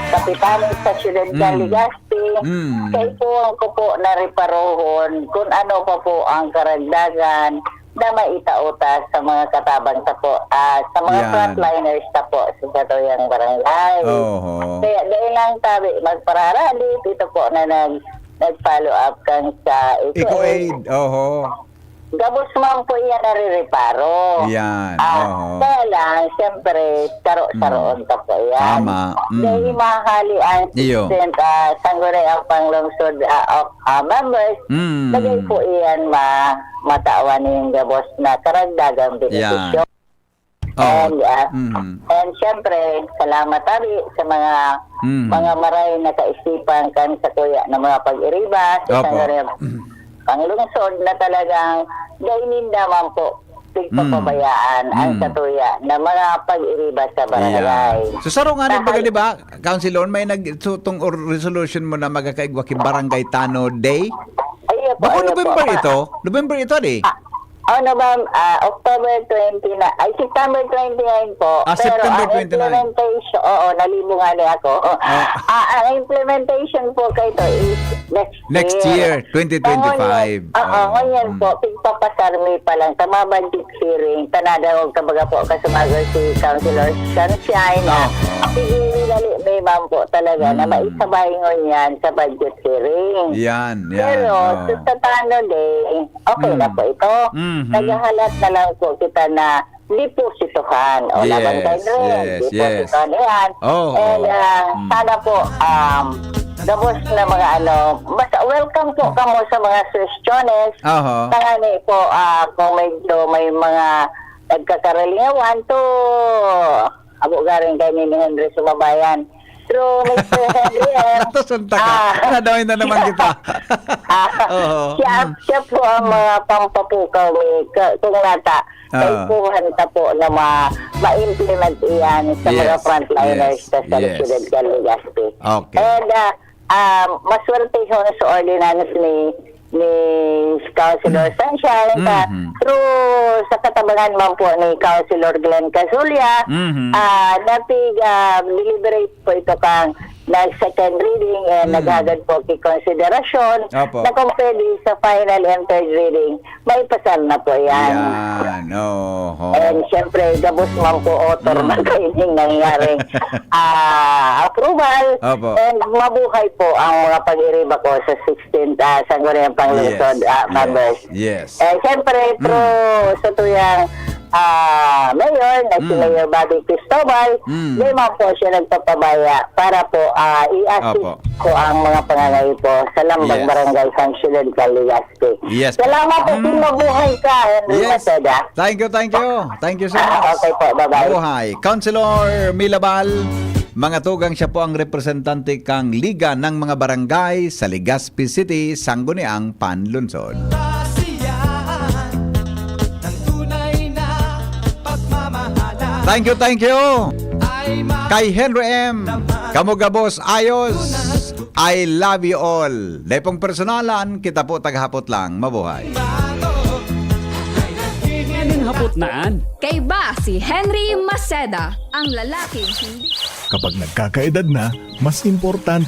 kapitanes sa siyudad kan, mm, Legazpi, mm, kaipuhan ko po na reparohon kung ano pa po ang karagdagan na maitao ta sa mga katabang ta po, ah, sa mga, yan, frontliners ta po sa satuyang barangay. Oho. Kaya dahil lang, tabi, magpararalit, ito po na nag-, nag-follow up kan sa Eco Aid. Eco Aid, oho. Gabos man po iyan narireparo. Yan, ah, oho. Kaya lang, siyempre, saro-saroon, mm, pa po iyan. Tama. Mm. Dahil mahali ang, iyo, sixteenth, ah, Sangguniang Panglungsod, ah, of, ah, members, mm, lagay po iyan ma-, matawan nin gabos na karagdagang, yan, benepisyo. Oh. And, ah, mhm, and siyempre, salamat tabi sa mga, mhm, mga maray na kaisipan kan sa kuya na mga pag-iriba, sa, opo, isang, mhm, panglungsod na talagang dai ninda man po pigpapabayaan, mhm, ang, mhm, satuya na mga pag-iriba sa barangay. Yeah. So, saro nga rin baga, di ba, Councilor, may nag-, so, tong or-, resolution mo na magkakaigwa ki Barangay Tanod Day? Ay, opo, bako ay, opo, November pa ito? November ito, di? Ah, Oh, Novem-, ah, October twenty na, ay, September twenty-nine po. Ah, pero September ang twenty-nine. Implementation, oo, nalibungan niya ako. Ah. Ah, ang implementation po kay ito is next, next year, year, twenty twenty-five. Kaya ngunyan, oo, oo, ngunyan, mm, po, pigpapasarmi pa lang, tama, budget hearing, tanada ko, kumbaga po, kasumagal si Councilor Sunshine na, oo, sige, dali, may man po talaga na, mm, maisabay ngunyan sa budget hearing. Yan, yan, pero, oo, sa Tanod Day, okay na, mm, po ito. Mhm. Naghahalat na lang po kita na depositohan. O, yes, laban kayo, yes, yes, depositohan yan. Oo. And, ah, mm, sana po, um, gabos na mga ano, basta welcome po kamo sa mga suggestions. Aha. Tangani po, ah, kung medyo may mga nagkakaralingawan to, abo garing kay ni Henry Sumabayan. True, Mister Henry, eh. Natasunta ka. Ah. Nadaway na naman kita. Ah, oo, siya, mm, siya po ang mga pampapukaw ni, ka-, kung nata, ah, kaipuhan ta po na ma-, ma-implement iyan sa mga, yes, frontliners, yes, sa, sa, yes, siyudad kan Legazpi. Okay. And, ah, ah, maswerte ho sa ordinance ni ni Councilor Sunshine, sa, Mhm. through sa katabangan man po ni Councilor Glenn Casulla, Mhm. ah, napig-, ah, deliberate po ito kang nag-second reading and Mhm. naghagad po ki konsiderasyon Opo. na kung pwede sa final and third reading, maipasar na po yan. Yan, oho. And syempre, gabos man po author Mm. man kaining nangyaring, ah, approval. Opo. And mabuhay po ang mga pag-iriba ko sa sixteenth, ah, Sangguniang Panglungsod, Yes, ah, yes, members. yes. Eh, syempre, Mm. through sa tuyang, ah, mayor, na si Mm. Mayor Bobby Cristobal, Mm. di man po siya nagpapabaya para po, ah, i-assist Opo. po ang mga pangangaipo sa Lambang Yes. Barangay San Silencio, Legazpi. Yes po. Salamat po, Mm. Team Mabuhay ka, Henry Yes. Maceda. Thank you, thank you. Thank you so Ah, much. okay po, bye-bye. Mabuhay. Councilor Milabal, mga tugang, siya po ang representante kang Liga ng mga Barangay sa Legazpi City, Sangguniang Panlungsod. Kasiyahan ng tunay na pagmamahalan. Thank you, thank you. Ay ma- Kay Henry M. Kamo gabos, ayos. I love you all. Dai pong personalan, kita po taghapot lang. Mabuhay. Nganing hapot naan. Kaiba si Henry Maceda, ang lalaking hindi Kapag nagkakaedad na, mas importante